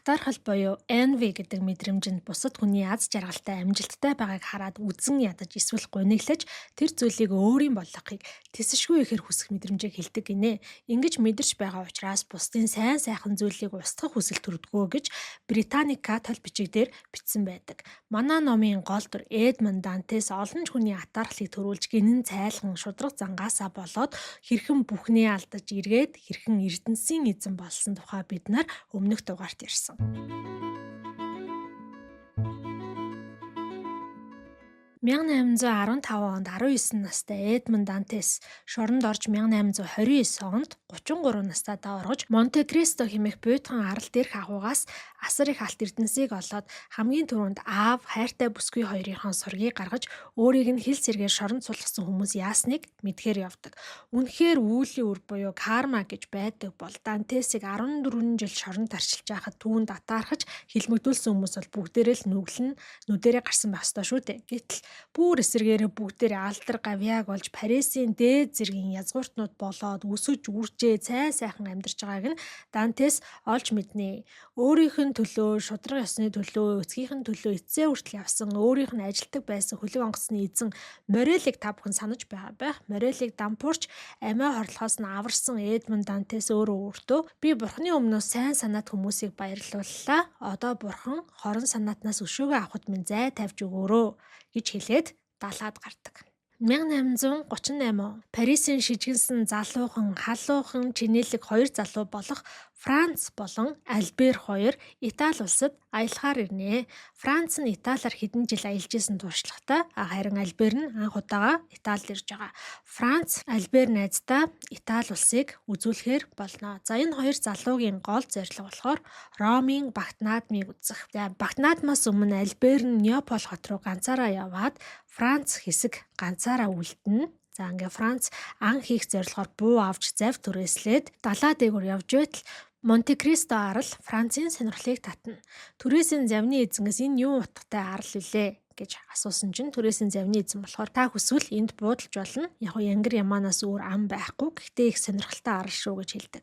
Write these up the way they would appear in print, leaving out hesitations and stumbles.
Атаархал буюу envy гэдэг мэдрэмж нь бусад хүний аз жаргалтай, амжилттай байгааг хараад үзэн ядаж эсвэл гуниглаж тэр зүйлийг өөрийн болгохыг тэсэшгүй ихээр хүсэх мэдрэмжийг хэлдэг гинэ. Ингэж мэдэрч байгаа учраас бусдын сайн сайхан зүйлийг устгах хүсэл төрдгөө гэж Британика тол бичиг дээр бичсэн байдаг. Манай номын гол дүр Эдмонд Дантес олон ч хүний атаархлыг төрүүлж гинэн цайлган шударга зангаасаа болоод хэрхэн бүхнээ алдаж эргээд хэрхэн эрдэнсийн эзэн болсон тухай бид нар өмнөх дугаарт ярьсан. 1815 онд 19 настай Эдмонд Дантес шоронд орж 1829 онд 33 настай оргож Монте Кристо хэмээх буйтхан арал дээрх агуугаас асар их алт эрдэнсийг олоод хамгийн түрүүнд аав хайртай бүсгүй хоёрынхон сургийг гаргаж өөрийг нь хил сэргээр шоронд сулгасан хүмүүс яасныг мэдхээр явдаг. Үнэхээр үүлийн үр буюу карма гэж байдаг бол Дантесийг 14 жил шоронд тарчилж байхад түүнд атаархаж хилмигдүүлсэн хүмүүс бол бүгдээрээ л нүглэн нүдэрээ гарсан байх ёстой шүү дээ. Гэтэл бүр эсэргээрээ бүгдээрээ алдар гавьяаг болж Парисын дээд зэргийн язгууртнууд болоод өсөж үржээ цай сайхан амьдарч байгааг нь Дантес олж мэднэ. Өөрийнх нь төлөө, шударга ёсны төлөө, эцгийнх нь төлөө эцсээ хүртэл явсан, өөрийнх нь ажилтдаг байсан хөлөг онгоцны эзэн Морелийг та бүхэн санаж байгаа байх. Морелийг дампуурч амиа хорлохоос нь аварсан Эдмонд Дантес өөрөө өөртөө би бурхны өмнөөс сайн санаат хүмүүсийг баярлууллаа. Одоо бурхан хорон санаатнаас өшөөгөө авахд минь зай тавьж өгөөрөө гэж хэлээд далаад гардаг. 1838 он Парисын шижгэнсэн залуухан, халуухан чинээлэг хоёр залуу болох Франц болон Альбер хоёр Итали улсад аялахаар ирнэ. Франц нь Италиар хэдэн жил аялж исэн туршлагатай, харин Альбер нь анх удаага Италид ирж байгаа. Франц Альбер найздаа Итали улсыг үзүүлэхээр болно. За энэ хоёр залуугийн гол зорилго болохоор Ромын багт наадмыг үзэх. За багт наадмаас өмнө Альбер нь Неаполь хот руу ганцаараа яваад Франц хэсэг ганцаараа үлдэнэ. За ингээ Франц ан хийх зорилгоор буу авч зав түрээслээд далаа дээгүүр явж байтал Монте Кристо арал Францын сонирхлыг татна. Түрээсийн завны эзэнгээс энэ юу утгатай арал вүлээ гэж асуусан чинь түрээсийн завны эзэн болохоор та хүсвэл энд буудалж болно. Яг нь янгар ямаанаас өөр ам байхгүй. Гэхдээ их сонирхолтой арал шүү гэж хэлдэг.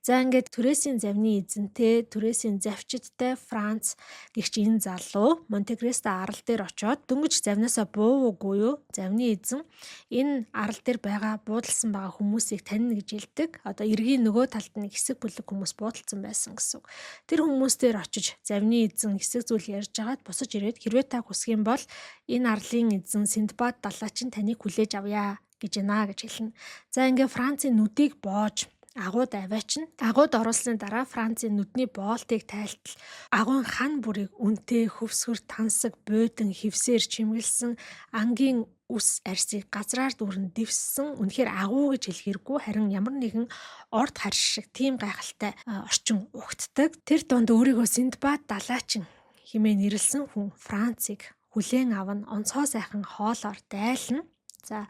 За ингээд түрээсийн завны эзэнтэй, түрээсийн завчидтай Франц гихч энэ залуу Монте Кристо арал дээр очоод дөнгөж завнаасаа буугүй юу? Завны эзэн энэ арал дээр байгаа буудалсан байгаа хүмүүсийг танина гэж хэлдэг. Одоо эргийн нөгөө талд нэг хэсэг бүлэг хүмүүс буудалцсан байсан гэсэн үг. Тэр хүмүүс дээр очиж завны эзэн хэсэг зүйл ярьж агаад босож ирээд хэрвээ та хүсэх юм бол энэ арлын эзэн Синдбад далаачин таныг хүлээж авъя гэж байна гэж хэлнэ. За ингээ Францын нүдийг боож агууд аваачин. Агууд оруулсны дараа Францын нүдний боолтыг тайлтал агуйн хан бүрийг үнтэй хөвсгөр тансаг буудан хевсээр чимгэлсэн ангийн үс арьсыг газраар дүүрэн дэвссэн. Үнэхээр агуу гэж хэлэхэргүй харин ямар нэгэн орд харш шиг тийм гайхалтай орчин угтдаг. Тэр дунд өөрийгөө Синдбад далаачин хэмээн нэрлсэн хүн Францыг хүлээн авна, онцгой сайхан хоолоор дайлна. За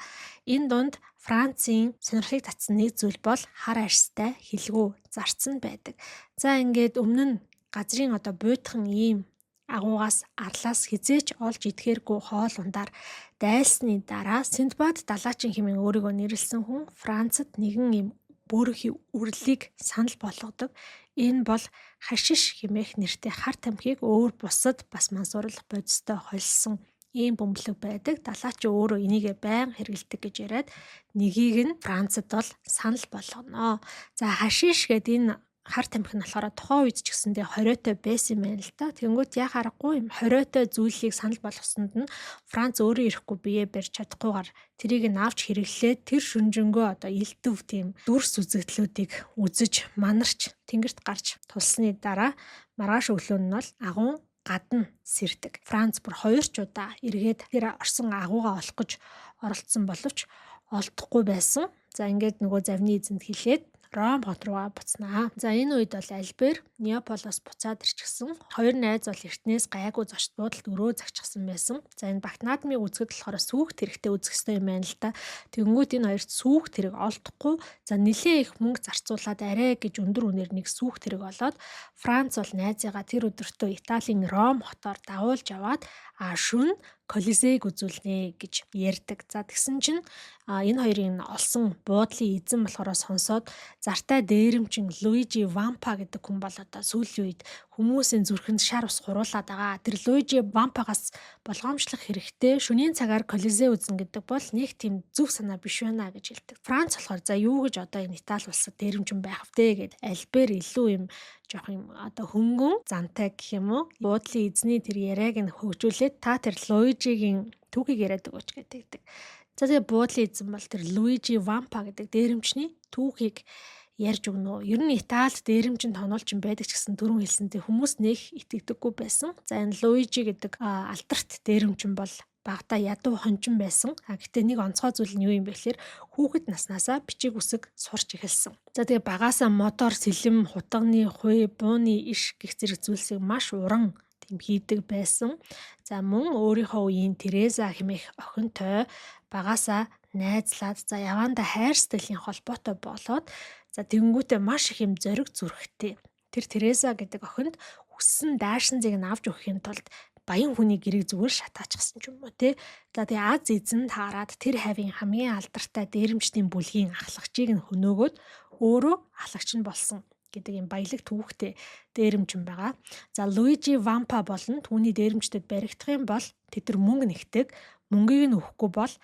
энэ дунд Францын сонирхлыг татсан нэг зүйл бол хар арьстай хилгүү зарцсан байдаг. За ингээд өмнө нь газрын одоо буйтхан ийм агуугаас арлаас хизээч олж идэхэргүй хоол ундаар дайлсны дараа Синдбад далаачин хэмээн өөрийгөө нэрлсэн хүн Францад нэгэн ийм бөөрөнхий үрлийг санал болгодог. Энэ бол хашиш хэмээх нэртэй хар тамхиг өөр бусад бас мансууруулах бодистой холилсон ийм бөмбөлөг байдаг. Далаач өөрөө энийгээ байнга хэрэглэдэг гэж яриад нэгийг нь Францад бол санал болгоно. За хашиш гэдэг энэ хар тамхи нь болохоор тухайн үед ч гэсэндээ хориотой байсан юм байна л да. Тэнгүүт яа харахгүй юм хориотой зүйлийг санал болгосонд нь Франц өөрөө ирэхгүй бие барьж чадахгүйгээр тэрийг нь авч хэрэглээд тэр шүнжэнгөө одоо элдв тийм дүрс үзэгдлүүдийг үзэж манарч тэнгэрт гарч тулсны дараа маргааш өглөө нь бол агуун гадна сэрдэг. Франц бүр хоёр ч удаа эргээд тэр орсон агуугаа олох гэж оролцсон боловч олдохгүй байсан. За ингээд нөгөө завны эзэнд хэлээд Ром хот руугаа буцнаа. За энэ үед бол Альбер Неаполоос буцаад ирчихсэн. Хоёр найз бол эртнээс гайгүй зочд буудалд өрөө загчихсан байсан. За энэ багт наадмыг үзэхэд болохоор сүүх тэрэгтэй үзэх ёстой юм байна л да. Тэгэнгүүт энэ хоёрт сүүх тэрэг олдохгүй. За нилээ их мөнгө зарцуулаад арай гэж өндөр үнээр нэг сүүх тэрэг олоод Франц бол найзыгаа тэр өдөртөө Италийн Ром хотоор дагуулж аваад а шүн Колизейг үзүүлнэ гэж ярьдаг. За тэгсэн чинь энэ хоёрын олсон буудлын эзэн болохоор сонсоод зартай дээрэмчин Луижи Вампа гэдэг хүн бол одоо сүүлийн үед хүмүүсийн зүрхэнд шар ус хуруулаад байгаа. Тэр Луижи Вампагаас болгоомжлох хэрэгтэй. Шөнийн цагаар Колизей үзнэ гэдэг бол нэг тийм зөв санаа биш байна гэж хэлдэг. Франц болохоор за юу гэж одоо энэ Итали улсад дээрэмчин байх вэ гэд Альбер илүү юм жоох юм одоо хөнгөн зантай гэх юм уу. Буудлын эзний тэр яриаг нь хөгжүүлээд та тэр Луижигийн түүхийг яриад өгөөч гэдэг. За тэгээ буудлын эзэн бол тэр Луижи Вампа гэдэг дээрэмчний түүхийг ярьж өгнө. Ер нь Италид дээрэмчин тоноолчин байдаг ч гэсэн түрүүн хэлсэнтэй хүмүүс нэх итгэдэггүй байсан. За энэ Луижи гэдэг алдарт дээрэмчин бол багадаа ядуу хончин байсан. А гэтээ нэг онцгой зүйл нь юу юм бэ гэхээр хүүхэд наснаасаа бичиг үсэг сурч эхэлсэн. За тэгээ багаасаа мотор, сэлэм, хутганы хуй, бууны иш гэх зэрэг зүйлсийг маш уран тийм хийдэг байсан. За мөн өөрийнхөө үеийн Тереза хэмээх охинтой багаасаа найзлаад за яваандаа хайр сэтгэлийн холбоотой болоод за тэгэнгүүтээ маш их юм зориг зүрхтэй. Тэр Тереза гэдэг охинд хүссэн даашинзыг нь авч өгөхийн тулд баян хүний гэрийг зүгээр шатаачихсан ч юм уу те. За тэгээ аз эзэн таарад тэр хавийн хамгийн алдартай дээрэмчдийн бүлгийн ахлагчийг нь хөнөөгөөд өөрөө ахлагч нь болсон гэдэг юм баялаг түүхтэй дээрэмчин байгаа. За Луижи Вампа болон түүний дээрэмчдэд баригдах юм бол тэд нар мөнгө нэгдэг, мөнгийг нь өгөхгүй бол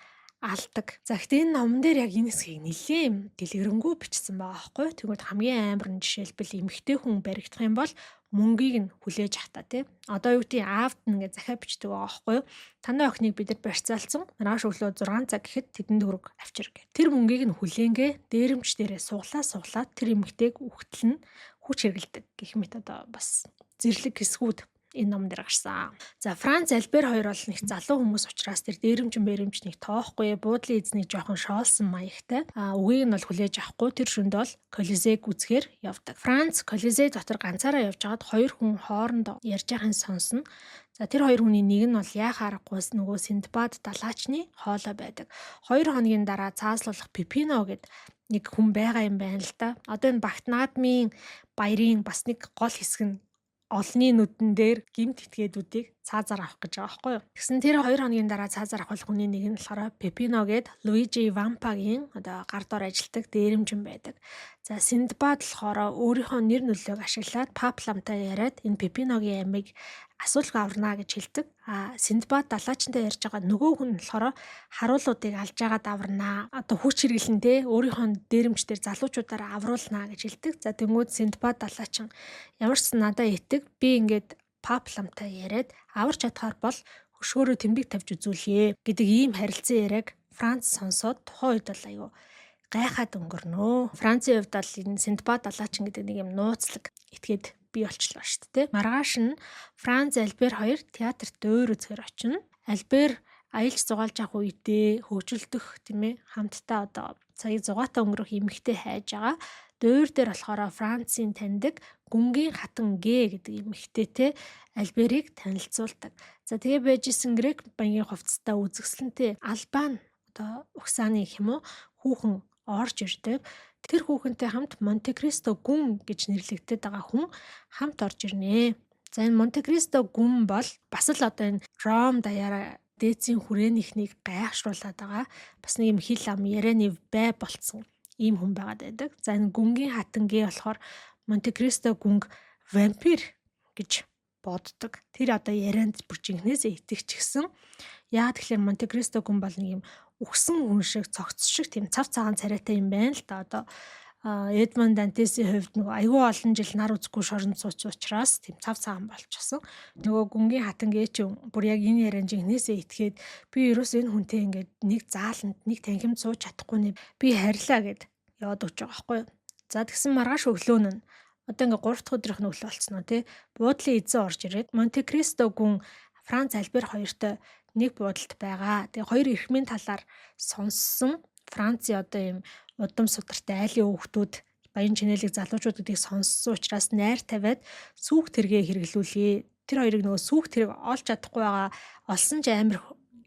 алдаг. За гэхдээ энэ номон дээр яг энэ хэсгийг нэлээд дэлгэрэнгүй бичсэн байгаа байхгүй. Тэгвэл хамгийн амар нь жишээлбэл эмэгтэй хүн баригдах юм бол мөнгийг нь хүлээж авах та тий. Одоо юу гэдгийг аавд нь ингээ захиа бичдэг байгаа байхгүй юу? Танай охиныг бид нар барьцаалсан. Маргааш өглөө 6 цаг гэхэд тэдэнд төгрөг авчир гэх. Тэр мөнгийг нь хүлээнгээ дээрэмч дээрээ суглаа суглаад тэр эмэгтэйг үхтэл нь хүч хэрэгэлдэг гэх мэт одоо бас зэрлэг хэсгүүд энэ ном дээр гарсан. За Франц Альбер хоёр бол нэг залуу хүмүүс учраас тэр дээрэмчин бэрэмч нэг тоохгүй, буудлын эзнийг жоохон шоолсон маягтай. А үгийг нь бол хүлээж авахгүй тэр шөнд бол Колизейг үзэхээр явдаг. Франц Колизей дотор ганцаараа явж байгаад хоёр хүн хоорондоо ярьж байгааг сонсно. За тэр хоёр хүний нэг нь бол яах аргагүй нөгөө Синдбад далаачны хоолой байдаг. 2 хоногийн дараа цааслуулах Пепино гэд нэг хүн байгаа юм байна л да. Одоо энэ багт наадмын баярын бас нэг гол хэсэг нь олонний нүдэн дээр гэмт этгээдүүдийг цаазаар авах гэж байгаа байхгүй юу. Тэгсэн тэр 2 хоногийн дараа цаазаар авах хүний нэг нь болохоор Пепино гээд Луижи Вампагийн одоо гар дор ажилладаг дээрэмчин байдаг. За Синдбад болохоор өөрийнхөө нэр нөлөөг ашиглаад Папламтай яриад энэ Пепиногийн амийг асуулгүй аварна гэж хэлдэг. А Синдбад далаачтай ярьж байгаа нөгөө хүн нь болохоор харуулуудыг алж байгаад аварна. Одоо хүч хэрэглэн те өөрийнхөө дээрэмчдэр залуучуудаараа авруулна гэж хэлдэг. За тэнгууд Синдбад далаачин ямар ч надад итэг би ингээд Папламтай яриад аварч чадхаар бол хөшгөөрөө тэмдэг тавьж үзүүлье гэдэг ийм харилцан яриаг Франц сонсоод тухайн үед бол аюу гайхаад өнгөрнөө. Францын хувьд бол энэ Синдбад далаачин гэдэг нэг юм нууцлаг этгээд бий болчлоо шүү дээ. Маргааш нь Франц Альбер хоёр театрт дөөр үзэхээр очино. Альбер аялж зугаалж авах үедээ хөгжилдөх тийм ээ хамтдаа одоо цагийг зугаатай өнгөрөх эмэгтэй хайж байгаа. Дуур дээр болохоор Францын таньдаг Гүнгийн хатан Г гэдэг эмэгтэйтэй Альберийг танилцуулдаг. За тэгээ байж исэн грек баянгийн хувцастай үзэсгэлэнтэй Албан одоо угсааны гэх юм уу хүүхэн орж ирдэг. Тэр хүүхэнтэй хамт Монте Кристо гүн гэж нэрлэгдээд байгаа хүн хамт орж ирнэ. За энэ Монте Кристо гүн бол бас л одоо энэ Ром даяараа дээдсийн хүрээнийхнийг гайхшруулад байгаа. Бас нэг юм хил ам ярианы бай болцсон ийм хүн байгаад байдаг. За энэ гүнгийн хатан гээ болохоор Монте Кристо гүнг вампир гэж боддог. Тэр одоо ярианд бүр жинхнээсээ итгэчихсэн. Яагаад тэгэхээр Монте Кристо гүн бол нэг юм үхсэн хүн шиг цогц шиг тийм цав цагаан царайтай юм байна л да. Одоо Эдмонд Дантесийн хувьд нөгөө айгүй олон жил нар үзэхгүй шоронд сууч учраас тийм цав цагаан болчихсон. Нөгөө гүнгийн хатан гээ чи бүр яг энэ яриан жинхнээсээ итгээд би ерөөс энэ хүнтэй ингээд нэг зааланд нэг танхимд сууж чадахгүй нэ би харьлаа гэд яваад өгч байгаа байхгүй юу. За тэгсэн маргааш өглөө нь одоо ингээд 3 дахь өдрийнх нь өглөө болцсон уу те. Буудлын эзэн орж ирээд Монте Кристо гүн Франц Альбер хоёртой нэг буудалд байгаа. Тэгээ хоёр эрхмийн талаар сонссон Францын одоо ийм удам судартай айлын хүүхдүүд баян чинэлэг залуучууд гэдгийг сонссон учраас найр тавиад сүүх тэргээ хэрэглүүлье. Тэр хоёрыг нөгөө сүүх тэрэг олж чадахгүй байгаа олсон ч амар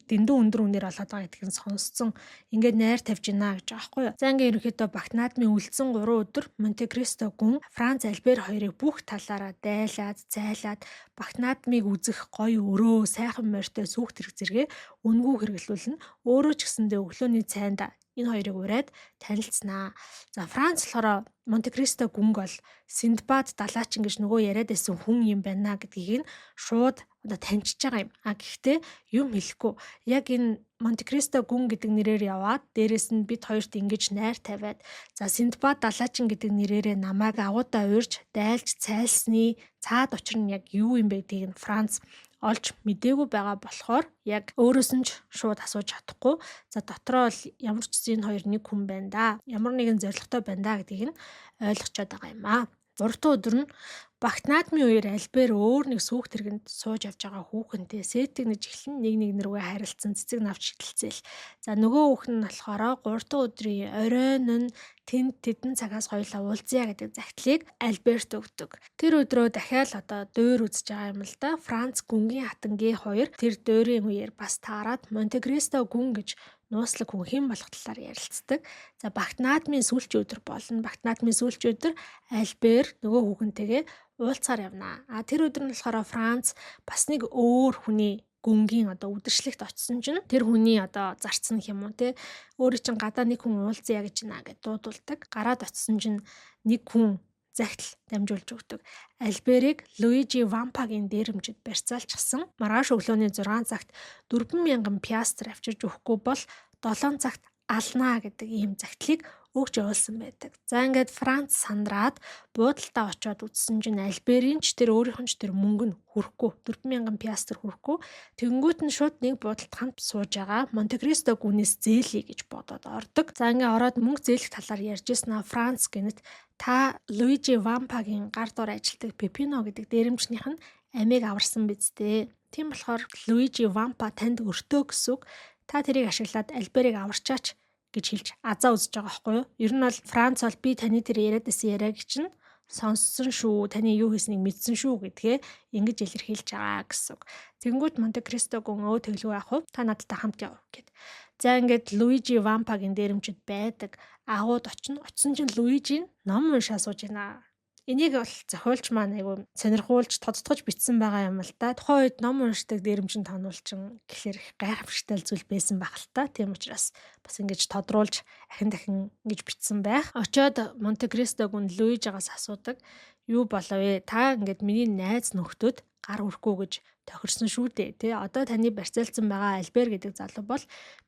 дэндүү өндөр үнээр олоод байгаа гэдгийг нь сонсцсон. Ингээд найр тавьж гинэ гэж байгаа байхгүй юу. За ингээд ерөнхийдөө Багт наадмын үлдсэн 3 өдөр Монте-Кристо гүн Франц Альбер хоёрыг бүх талаараа дайлаад, зайлаад Багт наадмыг үзэх гоё өрөө, сайхан морьтой сүүх тэрэг зэрэгээ үнэгүй хэрэглүүлнэ. Өөрөө ч гэсэндээ өглөөний цайнд энэ хоёрыг ураад танилцсанаа. За Франц болохоор Монте-Кристо гүнг бол Синдбад далаачин гэж нөгөө яриад байсан хүн юм байна гэдгийг нь шууд одоо таньчихж байгаа юм. А гэхдээ юм хэлэхгүй. Яг энэ Монте-Кристо гүн гэдэг нэрээр яваад дээрэс нь бид хоёрт ингэж найр тавиад за Синдбад далаачин гэдэг нэрээрээ намайг агуудаа уурж дайлж цайлсны цаад учир нь яг юу юм бэ гэдгийг нь Франц олж мдээгүй байгаа болохоор яг өөрөөс нь ч шууд асууж чадахгүй. За дотроо л ямар ч зэн хоёр нэг хүн байна да. Ямар нэгэн зорилготой байна да гэдгийг нь ойлгочоод байгаа юм аа. 3 дахь өдөр нь Багт наадмын үеэр Альбер өөр нэг сүүх тэргэнд сууж явж байгаа хүүхэнтэй сэтгнэж эхлэн нэг нэг нэрвээ харилцсан цэцэг навч шидэлцээл. За нөгөө хүүхэн нь болохоор 3 дахь өдрийн оройн нь тэнд тэдэн цагаас хоёулаа уулзъя гэдэг загтлыг Альберт өгдөг. Тэр өдрөө дахиад одоо дуур үзэж байгаа юм л да. Франц гүнгийн хатангийн хоёр тэр дуурийн үеэр бас таарад Монте-Кристо гүн гэж нууцлаг хүн хэн болох талаар ярилцдаг. За Багт наадмын сүүлчийн өдөр болно. Багт наадмын сүүлчийн өдөр Альбер нөгөө хүүхэнтэйгээ уулзахаар явна. А тэр өдөр нь болохоор Франц бас нэг өөр хүний гүнгийн одоо үдшилтэд очисон чинь тэр хүний одоо зарцсан юм уу те өөрөө чинь гадаа нэг хүн уулзъя гэж наа гэд дуудулдаг. Гараад очисон чинь нэг хүн загтал дамжуулж өгдөг. Альберийг Луижи Вампагийн дээрэмчид барьцаалчихсан. Маргааш өглөөний 6 цагт 4000 пиастр авчирж өгөхгүй бол 7 цагт алнаа гэдэг ийм загтлыг өгч явуулсан байдаг. За ингээд Франц сандраад буудалтаа очиод үзсэн чинь Альберийн ч тэр өөрийнх нь ч тэр мөнгө нь хүрэхгүй 4000 пиастр хүрэхгүй. Тэгэнгүүт нь шууд нэг буудалд хамт сууж байгаа Монте-Кристо гүнээс зээлье гэж бодоод ордог. За ингээд ороод мөнгө зээлэх талаар ярьж ирсэн аа Франц гэнэт та Луижи Вампагийн гар дор ажилладаг Пепино гэдэг дээрэмчнийх нь амийг аварсан биз дээ. Тийм болохоор Луижи Вампа танд өртөө гэсэн үг. Та тэрийг ашиглаад Альберийг аварчаач гэж хэлж азаа үзэж байгаа байхгүй юу? Ер нь бол Франц бол би таны тэр яриад байсан яриаг чинь сонссон шүү, таны юу хийснийг мэдсэн шүү гэдгээ ингэж илэрхийлж байгаа гэсэн үг. Тэгэнгүүт Монте Кристо гүн өө тэглүү яах вэ? Та надтай хамт яв гэд. За ингээд Луижи Вампагийн дээрэмчид байдаг. Агууд очино. Очисон чинь Луижи ном уншаа сууж байна. Энийг бол зохиолч маань айгу сонирхуулж тодтогч бичсэн байгаа юм л да. Тухайн үед ном уншдаг дээрэмчин тонуулчин гэхлээр их гайхамшигтай зүйл байсан байх л та. Тийм учраас бас ингэж тодруулж ахин дахин ингэж бичсэн байх. Очоод Монте-Кристог нь Луижигаас асуудаг. Юу болов вэ? Та ингээд миний найз нөхдөд гар өрөхгүй гэж тохирсон шүү дээ. Тэ одоо таны барьцаалсан байгаа Альбер гэдэг залуу бол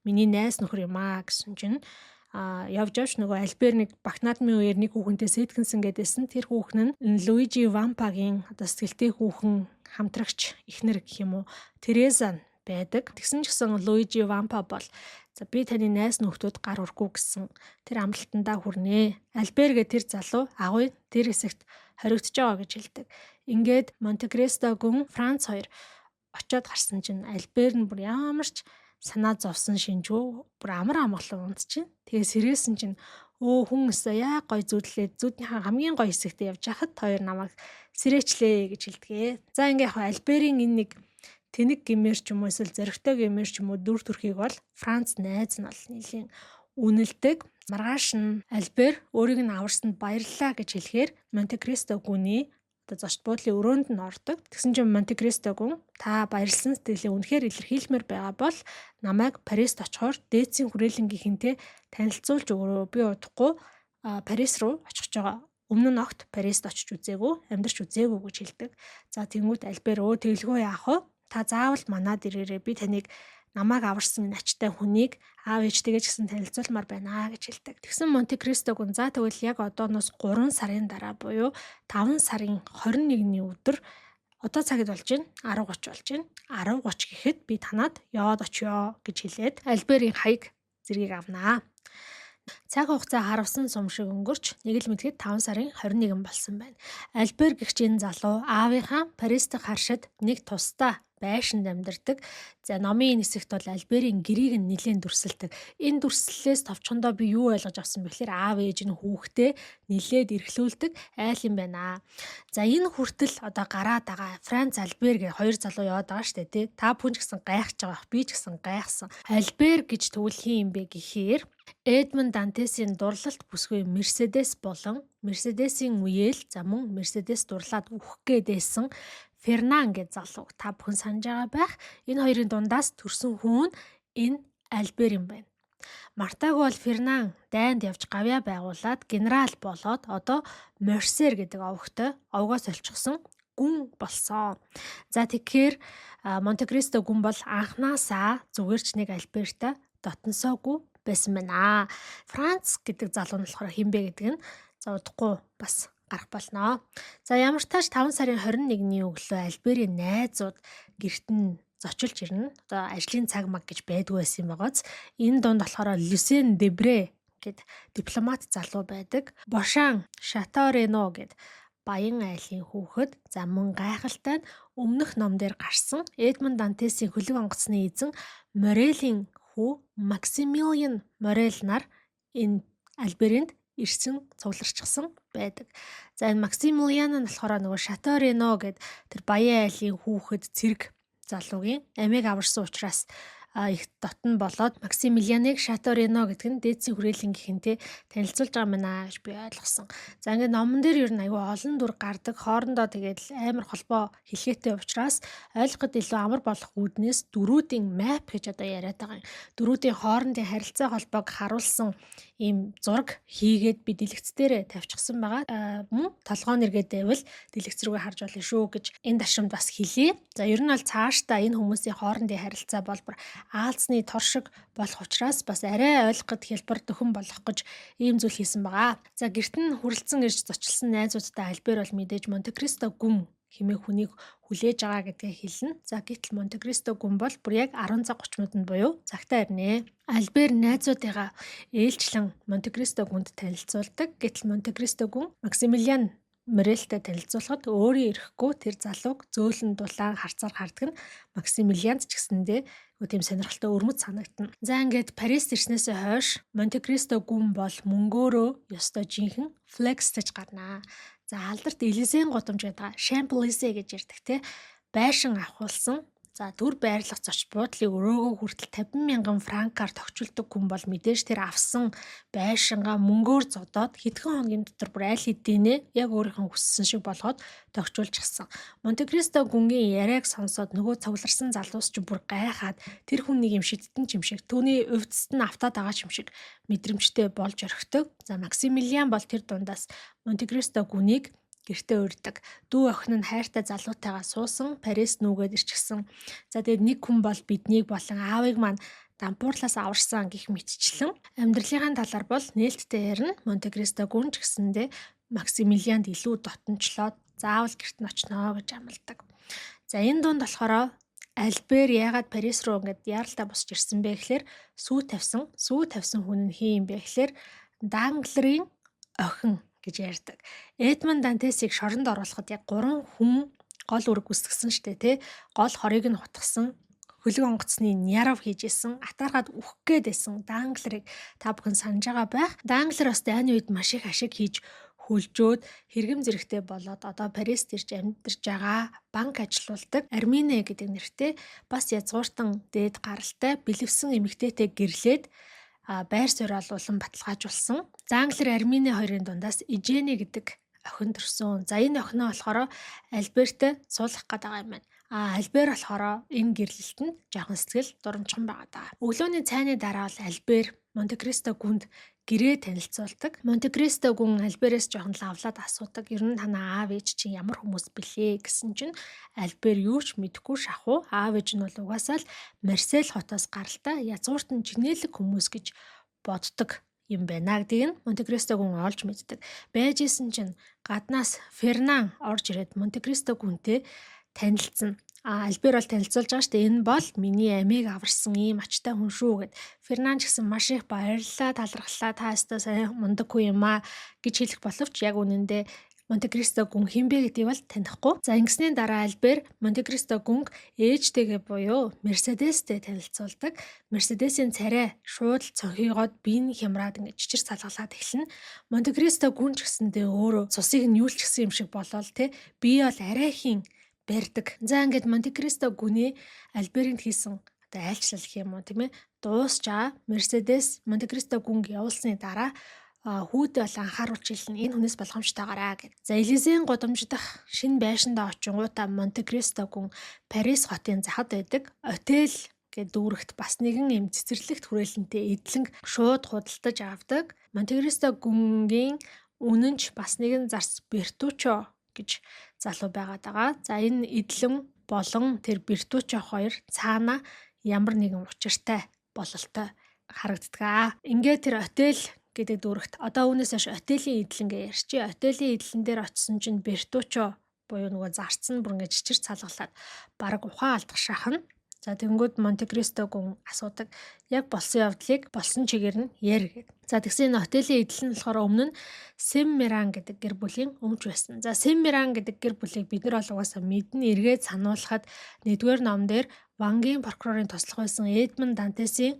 миний найз нөхөр юм аа гэсэн чинь явж явж нөгөө Альбер нэг Багт наадмын үеэр нэг хүүхэнтэй сэтгэнсэн гэдээсэн. Тэр хүүхэн нь Луижи Вампагийн одоо сэтгэлтэй хүүхэн хамтрагч эхнэр гэх юм уу Тереза байдаг. Тэгсэн ч гэсэн Луижи Вампа бол за би таны найз нөхдөд гар өрөхгүй гэсэн тэр амлалтандаа хүрнэ. Альбер гэ тэр залуу агуй тэр хэсэгт хоригдож байгаа гэж хэлдэг. Ингээд Монте-Кристо гүн Франц хоёр очиод гарсан чинь Альбер нь бүр ямар ч санаа зовсон шинжүү бүр амар амгалан унтчихна. Тэгээ сэрээсэн чинь өө хүн өсөө яа гой зүудлээ зүуднийхээ хамгийн гоё хэсэгтээ явж хахад хоёр намайг сэрээчлээ гэж хэлдэг. За ингээ яг Альберийн энэ нэг тэнэг гэмээр ч юм уу эсвэл зоригтой гэмээр ч юм уу дүр төрхийг бол Франц найз нь бол нэлийн үнэлдэг. Маргааш нь Альбер өөрийг нь аварсанд баярлалаа гэж хэлэхээр Монте-Кристо гүний одоо зочд буудлын өрөөнд нь ордог. Тэгсэн чинь Монте-Кристо гүн та баярлсан сэтгэлээ үнэхээр илэрхийлмээр байгаа бол намайг Парист очихоор дээдсийн хүрээлэнгийнхэнтэй танилцуулж өгөөрэй. Би удахгүй Парис руу очих гэж байгаа. Өмнө нь огт Парист очиж үзээгүй, амьдарч үзээгүй гэж хэлдэг. За тэнгуут Альбер өө тэглгүй яах вэ? Та заавал манад ирээрэй. Би таныг намайг аварсан энэ ачтай хүнийг аав ээжтэйгээ ч гэсэн танилцуулмаар байна гэж хэлдэг. Тэгсэн Монте Кристо гүн за тэгвэл яг одооноос 3 сарын дараа буюу 5 сарын 21-ний өдөр одоо цагт болж байна 10:30 болж байна. 10:30 гэхэд би танад яваад очиё гэж хэлээд Альберийн хаяг зэргийг авнаа. Цаг хугацаа харавсан сум шиг өнгөрч нэг л мэдэхэд 5 сарын 21 болсон байна. Альбер гэгч энэ залуу аавынхаа Парис дахь харшид нэг тусдаа Байшинд амьдардаг. За, номын энэ хэсэгт бол Альберийн гэрийг нь нэлээн дүрсэлдэг. Энэ дүрслэлээс товчхондоо би юу ойлгож авсан бэ гэхээр аав ээж нь хүүхдээ нэлээд эрхлүүлдэг айл юм байна. За, энэ хүртэл одоо гараад байгаа Франц, Альбер гэх хоёр залуу яваад байгаа штэ, тий. Та бүхэн ч гэсэн гайхаж байгаа бах. Би ч гэсэн гайхсан. Альбер гэж тэгвэл хэн юм бэ гэхээр Эдмонд Дантесийн дурлалт бүсгүй Мерседес болон Мерседесийн үеэл, за, мөн Мерседес дурлаад үхэх гээд байсан Фернан гэж залуу та бүхэн санаж байгаа байх. Энэ хоёрын дундаас төрсэн хүн энэ Альбер юм байна. Мартаагүй бол Фернан дайнд явж гавьяа байгуулад генерал болоод одоо Морсер гэдэг овогтой овгоос олчихсон гүн болсон. За, тэгэхээр Монте-Кристо гүн бол анхнаасаа зүгээр ч нэг Альберта дотносоогүй байсан байна. Франц гэдэг залуу нь болохоор хэн бэ гэдэг нь за удахгүй бас гарах болно. За, ямар ч тааш 5 сарын 21-ний өглөө Альберийн найзууд гэрт нь зочилж ирнэ. Одоо ажлын цаг маг гэж байдгүй байсан юм байгааз. Энэ дунд болохоор Люсен Дебре гэд дипломат залуу байдаг. Бошан Шаторено гэд баян айлын хүүхэд, за, мөн гайхалтай нь өмнөх ном дээр гарсан Эдмонд Дантесийн хөлөг онгоцны эзэн Морелийн хүү Максимилиан Морел нар энэ Альберинд ирсэн цугларчихсан байдаг. За, энэ Максимилиан нь болохоор нөгөө Шаторено гэд тэр баян айлын хүүхэд цэрэг залуугийн амийг аварсан учраас их дотн болоод Максимилианыг Шаторено гэдэг нь дээдсийн хүрээлэн гэхэнтэй танилцуулж байгаа юм байна гэж би ойлгосон. За, ингээд номон дээр ер нь аюу олон дүр гардаг. Хоорондоо тэгээд амар холбоо хэлхээтэй учраас ойлгоход илүү амар болох үүднээс дөрүүдийн map гэж одоо яриад байгаа юм. Дөрүүдийн хоорондын харилцаа холбоог харуулсан ийм зураг хийгээд би дэлгэц дээрээ тавьчихсан байгаа. Мөн толгоо нэргээд байвал дэлгэц рүүгээ харж болно шүү гэж энэ дашрамд бас хэлье. За, ер нь бол цаашдаа энэ хүмүүсийн хоорондын харилцаа бол бүр аалзны тор шиг болох учраас бас арай ойлгоход хялбар дөхөн болох гэж ийм зүйл хийсэн байгаа. За, гэрт нь хүрэлцэн ирж зочлсон найзуудтай Альбер бол мэдээж Монте-Кристо гүн хэмээх хүнийг хүлээж байгаа гэдгээ хэлнэ. За, гэтэл Монте-Кристо гүн бол бүр яг 10 цаг 30 минутанд буюу цагтаа ирнэ. Альбер найзуудыгаа ээлжлэн Монте-Кристо гүнд танилцуулдаг. Гэтэл Монте-Кристо гүн Максимилиан Морельтэй танилцуулахад өөрөө ирэхгүй тэр залууг зөөлөн дулаан харцаар хардаг нь Максимилианд ч гэсэндээ тийм сонирхолтой өрмөц санагдана. За, ингээд Парист ирснээсээ хойш Монте-Кристо гүн бол мөнгөөрөө ёстой жинхэнэ flex тэж гарнаа. За, алдарт Элизен гудамж гэдэг Шамплизе гэж ярьдаг те байшин авахулсан. За, дүр байрлах зоч буудлыг өрөөгөө хүртэл 50 мянган франкаар тохижуулдаг хүн бол мэдээж тэр авсан байшингаа мөнгөөр зодоод хэдхэн хоногийн дотор бүр аль хэдийнэ яг өөрийнх нь хүссэн шиг болгоод тохижуулчихсан. Монте-Кристо гүнгийн яриаг сонсоод нөгөө цугларсан залуус ч бүр гайхаад тэр хүн нэг юм шидтэн юм шиг, түүний увдсад нь автаад байгаа юм шиг мэдрэмжтэй болж орхидог. За, Максимилиан бол тэр дундаас Монте-Кристо гүнийг гэртээ урьдаг. Дүү охин нь хайртай залуутайгаа суусан Парис нүүгээд ирчихсэн. За, тэгээд нэг хүн бол биднийг болон аавыг маань дампуурлаас аварсан гэх мэтчлэн амьдралынхаа талаар бол нээлттэй ярина. Монте-Кристо гүн ч гэсэндээ Максимилианд илүү дотнолоод заавал гэрт нь очноо гэж амладаг. За, энэ дунд болохоор Альбер яагаад Парис руу ингээд яаралтай босч ирсэн бэ гэхээр сүү тавьсан. Сүү тавьсан хүн нь хэн юм бэ гэхээр Данглерийн охин гэж ярьдаг. Эдмонд Дантесийг шоронд оруулахад яг 3 хүн гол үүрэг гүйцэтгсэн штэ тий. Гол хорыг нь хутгасан, хөлөг онгоцны нярав хийж исэн, атаархаад үхэх гээд байсан Данглерыг та бүхэн санаж байгаа байх. Данглер бас дайны үед маш их ашиг хийж хөлжөөд хэрэгэм зэрэгтэй болоод одоо Парист ирж амьдарч байгаа, банк ажилуулдаг Армине гэдэг нэртэй бас язгууртан дээд гаралтай бэлэвсэн эмэгтэйтэй гэрлээд байр суурь улам баталгаажуулсан. Занглер, Армине хоёрын дундаас Эжени гэдэг охин төрсөн. За, энэ охиноо болохоор Альберт суулгах гээд байгаа юм байна. А Альбер болохоор энэ гэрлэлтэнд жоохон сэтгэл дурамчхан байгаа даа. Өглөөний цайны дараа бол Альбер Монте-Кристо гүнд гэрээ танилцуулдаг. Монте-Кристо гүн Альберээс жоохон лавлаад асуудаг. Ер нь танаа аав ээж чинь ямар хүмүүс бэлээ гэсэн чинь Альбер юу ч мэдэхгүй шахуу. Аав ээж нь бол угаасаа л Марсель хотоос гаралтай язгууртан жинээлэг хүмүүс гэж боддог юм байна гэдгийг нь Монте-Кристо гүн олж мэддэг. Байж исэн чинь гаднаас Фернан орж ирээд Монте-Кристо гүнтэй танилцсан. А Альбер бол танилцуулж байгаа шүү дээ. Энэ бол миний амийг аварсан ийм ачтай хүн шүү гэд. Фернан ч гэсэн маш их баярлалаа, талархлаа. Та ёстой сайн мундаг хүн юм аа гэж хэлэх боловч яг үнэндээ Монте-Кристо гүн хэн бэ гэдгийг бол танихгүй. За, ингэсний дараа Альбер Монте-Кристо гүнг ээжтэйгээ буюу Мерседестэй танилцуулдаг. Мерседесийн царай шууд л цонхийгоод биеийн хямраад ингэж чичир салгалаад эхэлнэ. Монте-Кристо гүн ч гэсэндээ өөрөө цусыг нь юулчихсан юм шиг болол те, бие бол арайхийн барьдаг. За, ингээд Монте-Кристо гүний Альберийн хийсэн одоо айлчлал гэх юм уу, тийм ээ, дуусч байгаа. Мерседес Монте-Кристо гүнг явуулсны дараа хүүдээ бол анхааруулж хэлнэ. Энэ хүнээс болгоомжтойгоорой гэд. За, Элизийн гудамж дахь шинэ байшиндаа очингуудаа Монте-Кристо гүн Парис хотын захад байдаг Отель гээд дүүрэгт бас нэгэн юм цэцэрлэгт хүрээлэнтэй эдлэнг шууд худалдаж авдаг. Монте-Кристо гүнгийн үнэнч бас нэгэн зарц Бертучо гэж залуу байгаад байгаа. За, энэ эдлэн болон тэр Бертучо хоёр цаана ямар нэгэн учиртай бололтой харагддаг. Ингээд тэр Отель гэдэг дүүрэгт, одоо үүнээс хойш Отелийн эдлэн гэж ярьчих. Отелийн эдлэн дээр очисон чинь Бертучо буюу нөгөө зарц нь бүр ингэж чичир цалгалаад бараг ухаан алдах шахна. За, тэгэнгүүт Монте-Кристо гүн асуудаг. Яг болсон явдлыг болсон чигээр нь яар гэд. За, тэгсэн энэ Отелийн эдлэн нь болохоор өмнө нь Сэммеран гэдэг гэр бүлийн өмч байсан. За, Сэммеран гэдэг гэр бүлийг бид нар бол угаасаа мэднэ. Эргээд сануулхад 1-р ном дээр Вангийн прокурорын туслах байсан Эдмонд Дантесийн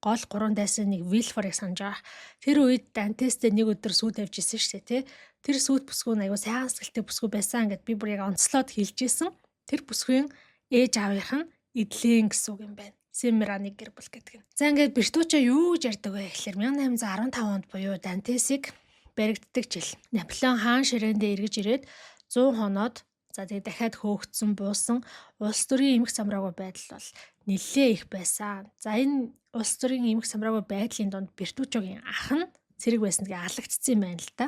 гол гурван дайсан нэг Вилфорыг санаж байгаа. Тэр үед Дантестэй нэг өдөр сүйд авч исэн шүү дээ, тий. Тэр сүйд бүсгүй нь аягүй сайхан сэтгэлтэй бүсгүй байсан гэд би бүр яг онцлоод хэлж исэн. Тэр бүсгүйн ээж аавынх нь эдлэн гэсэн үг юм байна. Сэмраны гэр бүл гэдэг нь. За, ингээд Бертучо юу гэж ярьдаг вэ гэхээр 1815 онд буюу Дантесийг баригддаг жил. Наполеон хаан ширээндээ эргэж ирээд 100 хоноод, за, тэгээ дахиад хөөгдсөн, буусан улс төрийн эмх самраагүй байдал бол нэлээ их байсан. За, энэ улс төрийн эмх самраагүй байдлын дунд Бертучогийн ах нь цэрэг байсан гээ алагдсан юм байна л да.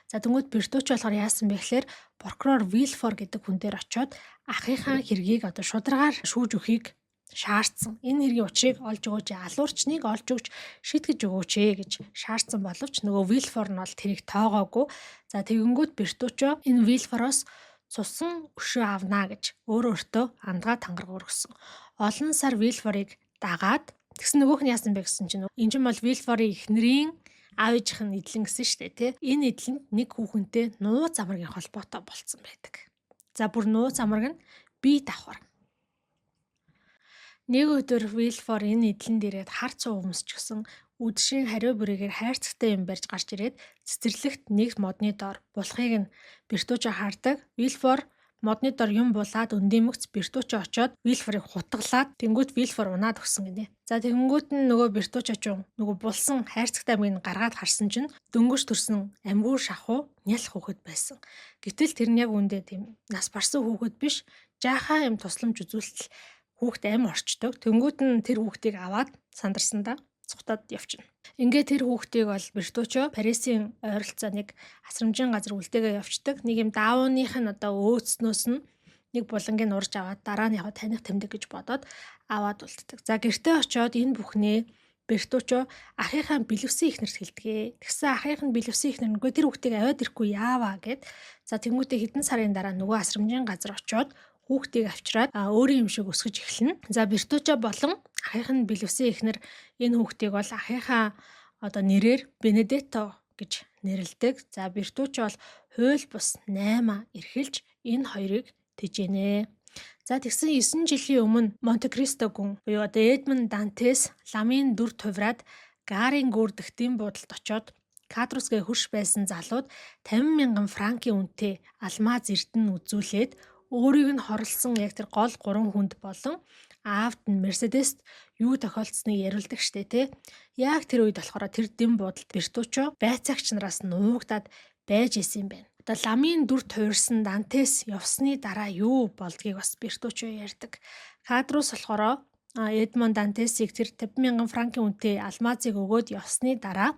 За, тэнгүүд Бертучо болохоор яасан бэ гэхээр прокурор Вилфор гэдэг хүн дээр очиод ахынхаа хэргийг одоо шударгаар шүүж өгөхийг шаардсан. Энэ хэргийн учрыг олж өгөөч, алуурчныг олж өгч шийтгэж өгөөч ээ гэж шаардсан боловч нөгөө Вилфор нь бол тэрийг тоогоогүй. За, тэгэнгүүт Бертучо энэ Вилфороос цусан өшөө авнаа гэж өөрөө өөртөө андгаа тангараг өргөсөн. Олон сар Вилфорыг дагаад тэгсэн. Нөгөөх нь яасан бэ гэсэн чинь энэ чинь бол Вилфорын эхнэрийн аав ээжийнх нь эдлэн гэсэн шүү дээ, тий. Энэ эдлэнд нэг хүүхэнтэй нууц амаргийн холбоотой болцсон байдаг. За, бүр нууц амарг нь бие давхар. Нэг өдөр Вилфор энэ эдлэн дээрээ хар цуу өмсчихсэн, үдшийн хариу бүрээгээр хайрцагтай юм барьж гарч ирээд цэцэрлэгт нэг модны доор булахыг нь Бертучо хардаг. Вилфор модны дор юм булаад өндиймөгц Бертучо очоод Вилфорыг хутгалаад тэнгүүт Вилфор унаад өгсөн гинэ. За, тэгэнгүүт нь нөгөө Бертучо ч нөгөө булсан хайрцагтай амьгийг гаргаад харсан чинь дөнгөж төрсөн амьгуур шахуу нялх хүүхэд байсан. Гэтэл тэр нь яг үндэ тийм нас барсан хүүхэд биш, жаахан юм тусламж үзүүлтэл хүүхэд амь орчдөг. Тэнгүүт нь тэр хүүхдийг аваад сандарсандаа цухтаад явчихна. Ингээд тэр хүүхдийг бол Бертучо Парисын ойролцоо нэг асрамжийн газар үлдээгээ явцдаг. Нэг юм даавууных нь одоо өөцнөөс нь нэг булангийг урж аваад дараа нь яг таних тэмдэг гэж бодоод аваад үлддэг. За, гэртээ очиод энэ бүхнээ Бертучо ахынхаа бэлэвсэн эхнэрт хэлдэг. Тэгсэн ахынх нь бэлэвсэн эхнэр нөгөө тэр хүүхдийг аваад ирэхгүй яаваа гэд. За, тэнгуүтээ хэдэн сарын дараа нөгөө асрамжийн газар очиод хүүхдийг авчираад өөрийн юм шиг өсгөж эхэлнэ. За, Бертучо болон ахынх нь бэлэвсэн эхнэр энэ хүүхдийг бол ахынхаа одоо нэрээр Бенедетто гэж нэрлэдэг. За, Бертучо бол хууль бус 8 эрхэлж энэ хоёрыг тэжээнэ. За, тэгсэн 9 жилийн өмнө Монте-Кристо гүн буюу одоо Эдмонд Дантес ламын дүр хувраад Гарын гүүр дэх дэм буудалд очоод Кадрусгээ хөрш байсан залууд 50 мянган франкийн үнэтэй алмаз эрдэнэ үзүүлээд өөрийг нь хорлсон яг тэр гол гурван хүнд болон аавд нь Мерседест юу тохиолдсныг яриулдаг штэ, тий. Яг тэр үед болохоор тэр дэм буудалд Бертучо байцаагч нараас нуугдаад байж исэн юм байна. Одоо ламын дүр туйрсан Дантес явсны дараа юу болдгийг бас Бертучо ярьдаг. Кадрус болохоор Эдмонд Дантесийг тэр 50 мянган франкийн үнэтэй алмазыг өгөөд явсны дараа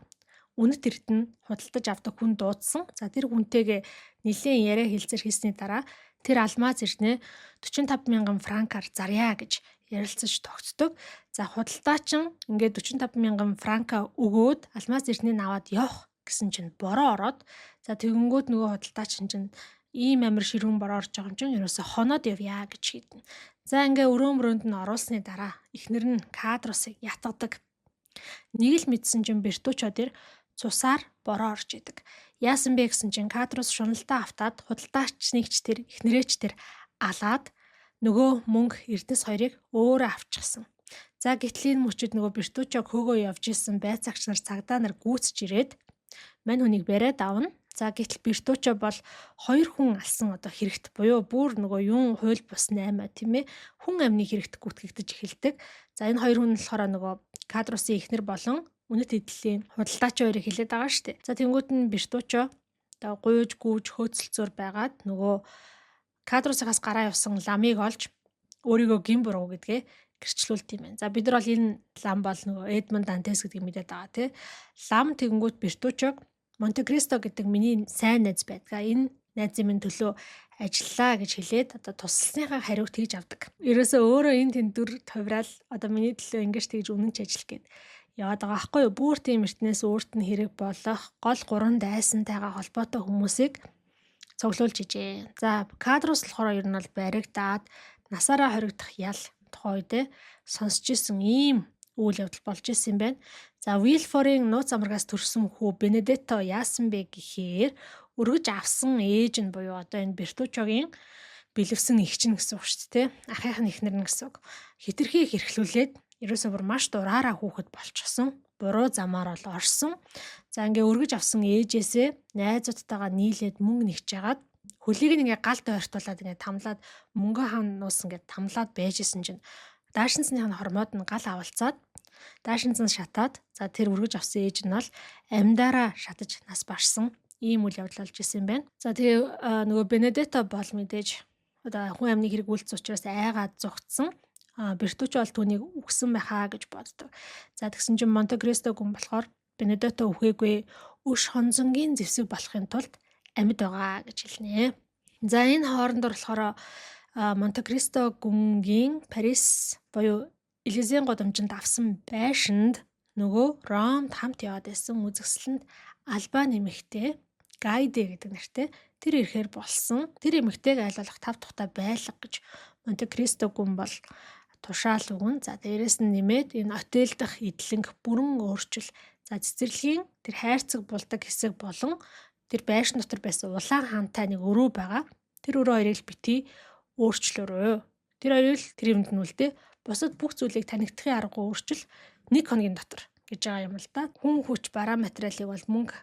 үнэт эрдэнэ худалдаж авдаг хүн дуудсан. За, тэр хүнтэйгээ нэлээд яриа хэлцээр хийсний дараа тэр алмаз эрдэнэ 45 мянган франкаар зарья гэж ярилцаж тогтдог. За, худалдаачин ингээд 45 мянган франка өгөөд алмаз эрдэнэ аваад явах гэсэн чинь бороо ороод, за, тэгэнгүүт нөгөө худалдаачин чинь ийм амир ширүүн бороо орж байгаа юм чинь ерөөсө хоноод явъя гэж шийднэ. За, ингээ өрөө мөрөөнд нь оруулсны дараа эхнэр нь Кадрусыг ятгадаг. Нэг л мэдсэн чинь Бертучо дээр цусаар бороо орж идэг. Яасан бэ гэсэн чинь Кадрус шуналдаа автаад худалдаачныг ч тэр, эхнэрээ ч тэр алаад нөгөө мөнгө эрдэнэс хоёрыг өөрөө авчихсан. За, гэтэл энэ мөчид нөгөө Бертуччог хөөгөө явж исэн байцаагч нар, цагдаа нар гүйцэж ирээд мань хүнийг бариад авна. За, гэтэл Бертуччо бол хоёр хүн алсан одоо хэрэгт буюу бүр нөгөө юун хууль бус 8, тийм ээ, хүн амны хэрэгт гүтгэгдэж эхэлдэг. За, энэ хоёр хүн нь болохоор нөгөө Кадрусын эхнэр болон үнэт эдлийн худалдаач хоёрыг хэлээд байгаа шүү дээ. За, тэнгүүт нь Бертуччо одоо гуйж гүйж хөөцөлцөөр байгаад нөгөө Кадрусаас гараа явсан ламыг олж өөрийгөө гэм буруу гэдгээ гэрчлүүлт юм байна. За, бид нар бол энэ лам бол нөгөө Эдмонд Дантес гэдгийг мэдээд байгаа, тий. Лам тэгэнгүүт Бертуччог Монте-Кристо гэдэг миний сайн найз байдгаа. Энэ найзын минь төлөө ажиллаа гэж хэлээд одоо тусалсныхаа хариуг тэгж авдаг. Ерөөсөө өөрөө энэ тэнд дүр товраал одоо миний төлөө ингэж тэгж үнэн ч ажил гээд яваад байгаа байхгүй юу? Бүр тийм эртнээс өөрт нь хэрэг болох гол гурван дайсантайгаа холбоотой хүмүүсийг цуглуулж ижээ. За, Кадрус болохоор ер нь бол баригдаад насаараа хоригдох ял тухайн үедээ сонсч исэн ийм үйл явдал болж исэн юм байна. За, Вилфорын нууц амрагаас төрсэн хүү Бенедетто яасан бэ гэхээр өргөж авсан ээж нь буюу одоо энэ Бертуччогийн бэлэвсэн эгч нь гэсэн үг шүү дээ. Ахынх нь эхнэр нь гэсэн үг. Хэтэрхий хэрхлүүлээд ерөөсөө бүр маш дураараа хүүхэд болчихсон. Буруу замаар бол орсон. За, ингээ өргөж авсан ээжээсээ найзуудтайгаа нийлээд мөнгө нэгж жагаад хөлийг нь ингээ галд ойртуулад, ингээ тамлаад, мөнгө хаануус ингээ тамлаад байжсэн чинь даашинсных нь хормоод нь гал авалцаад, даашинз нь шатаад, за, тэр өргөж авсан ээж нь бол амьдаараа шатаж нас барсан ийм үйл явдал болж исэн юм байна. За, тэгээ нөгөө Бенедетто бол мэдээж одоо хүн амны хэрэг үйлдсэн учраас айгаад зугтсан. Бертуччо бол түүнийг үхсэн байхаа гэж боддог. За, тэгсэн чинь Монте-Кристо гүн болохоор Бенедетто үхээгүй, өш хонзонгийн зэвсэг болохын тулд амьд байгаа гэж хэлнэ. За, энэ хооронд болохоор Монте-Кристо гүнгийн Парис буюу Элизен гудамжинд авсан байшинд нөгөө Ромд хамт яваад байсан үзэсгэлэнт Албан эмэгтэй Гайде гэдэг нэртэй тэр ирэхээр болсон. Тэр эмэгтэйг аль болох тав тухтай байлга гэж Монте-Кристо гүн бол тушаал өгнө. За, дээрэс нь нэмээд энэ отель дах эдлэнг бүрэн өөрчил. За, цэцэрлэгийн тэр хайрцаг булдаг хэсэг болон тэр байшин дотор байсан улаан хаантай нэг өрөө байгаа. Тэр өрөө хоёрыг л битгий өөрчлөөрэй. Тэр хоёрыг л тэр юмд нь үлдээ. Бусад бүх зүйлийг танигдахын аргагүй өөрчил, нэг хоногийн дотор гэж байгаа юм л да. Хүн хүч бараа материалыг бол мөнгө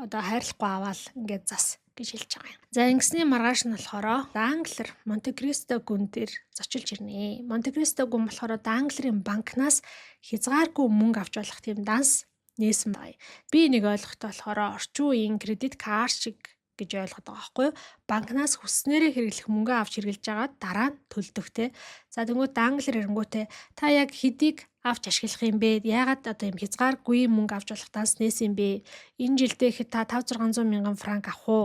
одоо хайрлахгүй аваал ингээд зас гэж хэлж байгаа юм. За, ингэсний маргааш нь болохоор Данглер Монте-Кристо гүн дээр зочилж ирнэ. Монте-Кристо гүн болохоор Данглерын банкнаас хязгааргүй мөнгө авч болох тийм данс нээсэн бай. Би нэг ойлгохтой болохоор орчин үеийн кредит карт шиг гэж ойлгоод байгаа байхгүй юу? Банкнаас хүссэнээрээ хэрэглэх мөнгө авч хэрэглэж байгаа, дараа нь төлдөг, те. За, тэнгуү Данглер эрэнгүүтээ та яг хэдийг авч ашиглах юм бэ? Яагаад одоо юм хязгааргүй мөнгө авч болох данс нээсэн юм бэ? Энэ жилдээ ихэд та 5 600 мянган франк авах уу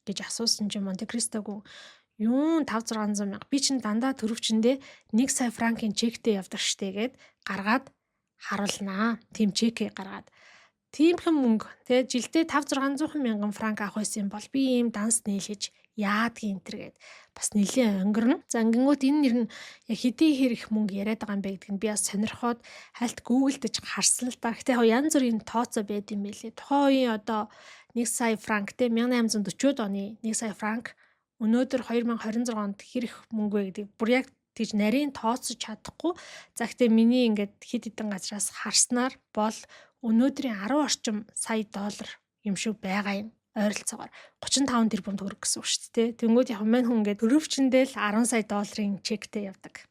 гэж асуусан чинь Монте-Кристо гүн юун 5 600 мянга, би чинь дандаа төрөвчөндөө 1 сая франкийн чектэй явдаг штэ гэд гаргаад харуулнаа. Тийм чекээ гаргаад, тиймхэн мөнгө тэ жилдээ 5 600 мянган франк авах байсан юм бол би ийм данс нээлгэж яадгийн энэ төр гэд бас нэлээд өнгөрнө. За, ингэнгүүт энэ нэр нь яг хэдий хэр их мөнгө яриад байгаа юм бэ гэдг нь би бас сонирхоод хальт гуглдэж харсан л да. Гэтэ яг янз бүрийн тооцоо байд юм байлээ. Тухайн үеийн одоо 1 сая франк те, 1840-од оны 1 сая франк өнөөдөр 2026 онд хэр их мөнгө вэ гэдгийг бүр яг тэгж нарийн тооцож чадахгүй. За, гэтээ миний ингээд хэд хэдэн газраас харснаар бол өнөөдрийн 10 орчим сая доллар юм шиг байгаа юм, ойролцоогоор 35 тэрбум төгрөг гэсэн үг шүү дээ. Тэнгүүд яг мань хүн ингээд төрөвчөндөө л 10 сая долларын чектэй явдаг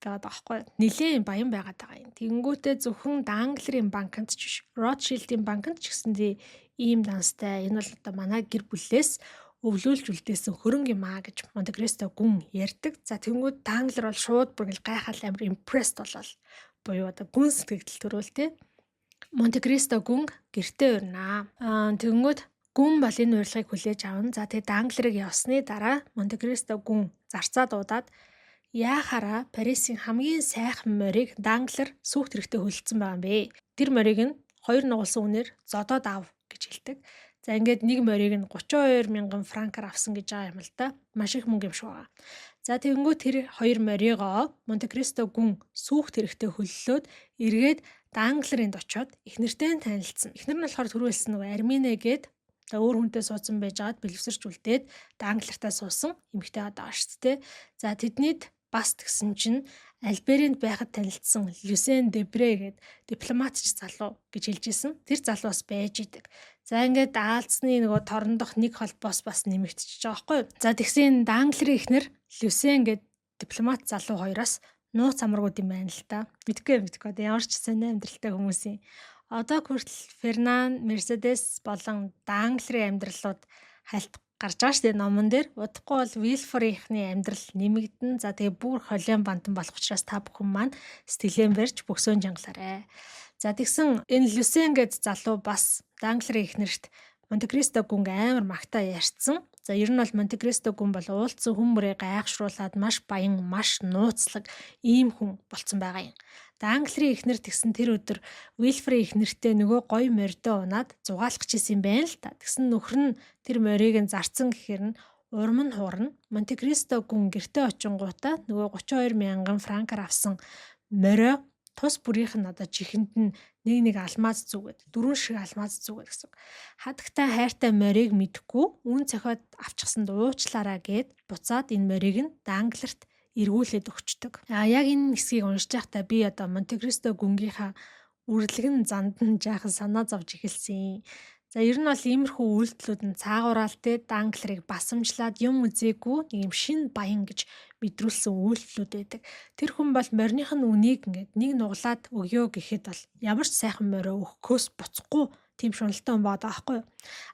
байгаад байгаа байхгүй. Нилээн баян байгаад байгаа юм. Тэнгүүтээ зөвхөн Данглерын банкнд ч биш, Ротшилдийн банкнд ч гэсэндээ ийм данстай. Энэ бол одоо манай гэр бүлээс өвлүүлж үлдээсэн хөрөнгө юм аа гэж Монте-Кристо гүн ярьдаг. За, тэнгүүд Данглер бол шууд бүр ингээл гайхал амар impressed болол буюу одоо гүн сэтгэгдэл төрөөл те. Монте-Кристо гүн гэртээ урнаа. Тэгэнгүүт гүн бол энэ урилгыг хүлээж авна. За, тэгээ Данглерыг явсны дараа Монте-Кристо гүн зарцаа дуудаад яахаараа Парисын хамгийн сайхан морийг Данглер сүйх хэрэгтэй хөлдсөн байгаа юм бэ. Тэр морийг нь хоёр нугалсан үнээр зодоод ав гэж хэлдэг. За, ингээд нэг морийг нь 32 мянган франкаар авсан гэж байгаа юм л да. Маш их мөнгө юм шиг байгаа. За, тэгэнгүүт тэр хоёр морийгоо Монте-Кристо гүн сүйх хэрэгтэй хөллөөд эргээд Данглерынд очиод эхнэртэй нь танилцсан. Эхнэр нь болохоор түрүү хэлсэн нөгөө Армине гээд Одоо өөр хүнтэй суудсан байжгаад бэлэвсэрч үлдээд Данглартай суусан эмэгтэй байгаа шүү дээ. За тэднийд бас тэгсэн чинь Альберинд байхад танилцсан Люсен Дебре гээд дипломатч залуу гэж хэлж исэн. Тэр залуу бас байж идэг. За ингээд аалзны нөгөө торондох нэг холбоос бас нэмэгдчихэж байгаа байхгүй юу? За тэгсэн Дангларын эхнэр Люсен гээд дипломат залуу хоёроос нууц амаргууд юм байна л та. Мэдгүй мэдгүй. Одоо ямар ч сонио амьдралтай хүмүүсийн. Одоо хүртэл Фернан, Мерседес болон Дангларын амьдралууд хальт гарч байгаа шүү дээ номон дээр. Удахгүй бол Вилфорийнхны амьдрал нэмэгдэн. За тэгээ бүр холион бандан болох учраас та бүхэн маань сэтгэлэн барьж бөксөн чангалаарэ. За тэгсэн энэ Люсен гэд залуу бас Дангларын эхнэрт Монте-Кристо гүнг амар магтаа ярьцсан. За ер нь бол Монте-Кристо гүн бол уулзсан хүн бүрээ гайхшруулад маш баян, маш нууцлаг ийм хүн болцсон байгаа юм. Дангларын эхнэр тэгсэн тэр өдөр Вилфрийн эхнэртэй нөгөө гоё морьдоо унаад зугаалах гэсэн юм байна л та. Тэгсэн нөхөр нь тэр морийг нь зарцсан гэхээр нь урам нь хуурна. Монте-Кристо гүн гэртээ очингуудаа нөгөө 32 мянган франкаар авсан морио тус бүрийнх нь одоо чихэнд нь нэг нэг алмаз зүгээд дөрвөн шиг алмаз зүгээд гэсэн. Хадагтай хайртай морийг мэдэхгүй үн цохиод авчихсанд уучлаараа гэд буцаад энэ морийг нь Дангларт эргүүлээд өгчдөг. А яг энэ хэсгийг уншиж байхдаа би одоо Монте-Кристо гүнгийнхаа үрлэгэн занд нь жаахан санаа зовж эхэлсэн. За ер нь бол иймэрхүү үйлдэлүүд нь цаагуураал те Дангларыг басамжлаад юм үзээгүй нэг юм шин баян гэж мэдрүүлсэн үйлдэлүүд байдаг. Тэр хүн бол мориных нь үнийг ингээд нэг нуглаад өгөө гэхэд бол ямар ч сайхан морио өгөхөөс буцахгүй тийм шуналтай хүн байгаа байхгүй юу.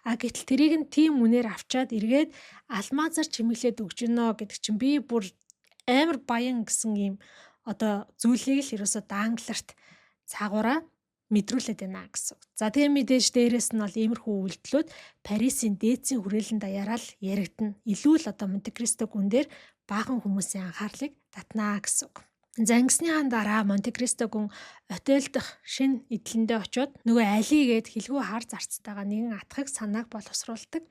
А гэтэл тэрийг нь тийм үнээр авчаад эргээд алмазаар чимэглээд өгч гинөө гэдэг чинь би бүр амар баян гэсэн ийм одоо зүйлийг л ерөөсө Дангларт цаагаараа мэдрүүлээд байна гэсэн. За тэгээ мэдээж дээрэс нь бол иймэрхүү үйлдэлүүд Парисын дээдсийн хүрээлэн даяараа л яригдана. Илүү л одоо Монте-Кристо гүн дээр баахан хүмүүсийн анхаарлыг татнаа гэсэн үг. За ингэснийхаа дараа Монте-Кристо гүн отель дах шинэ эдлэндээ очиод нөгөө Али гээд хилгүү хар зарцтайгаа нэгэн атхаг санааг боловсруулдаг.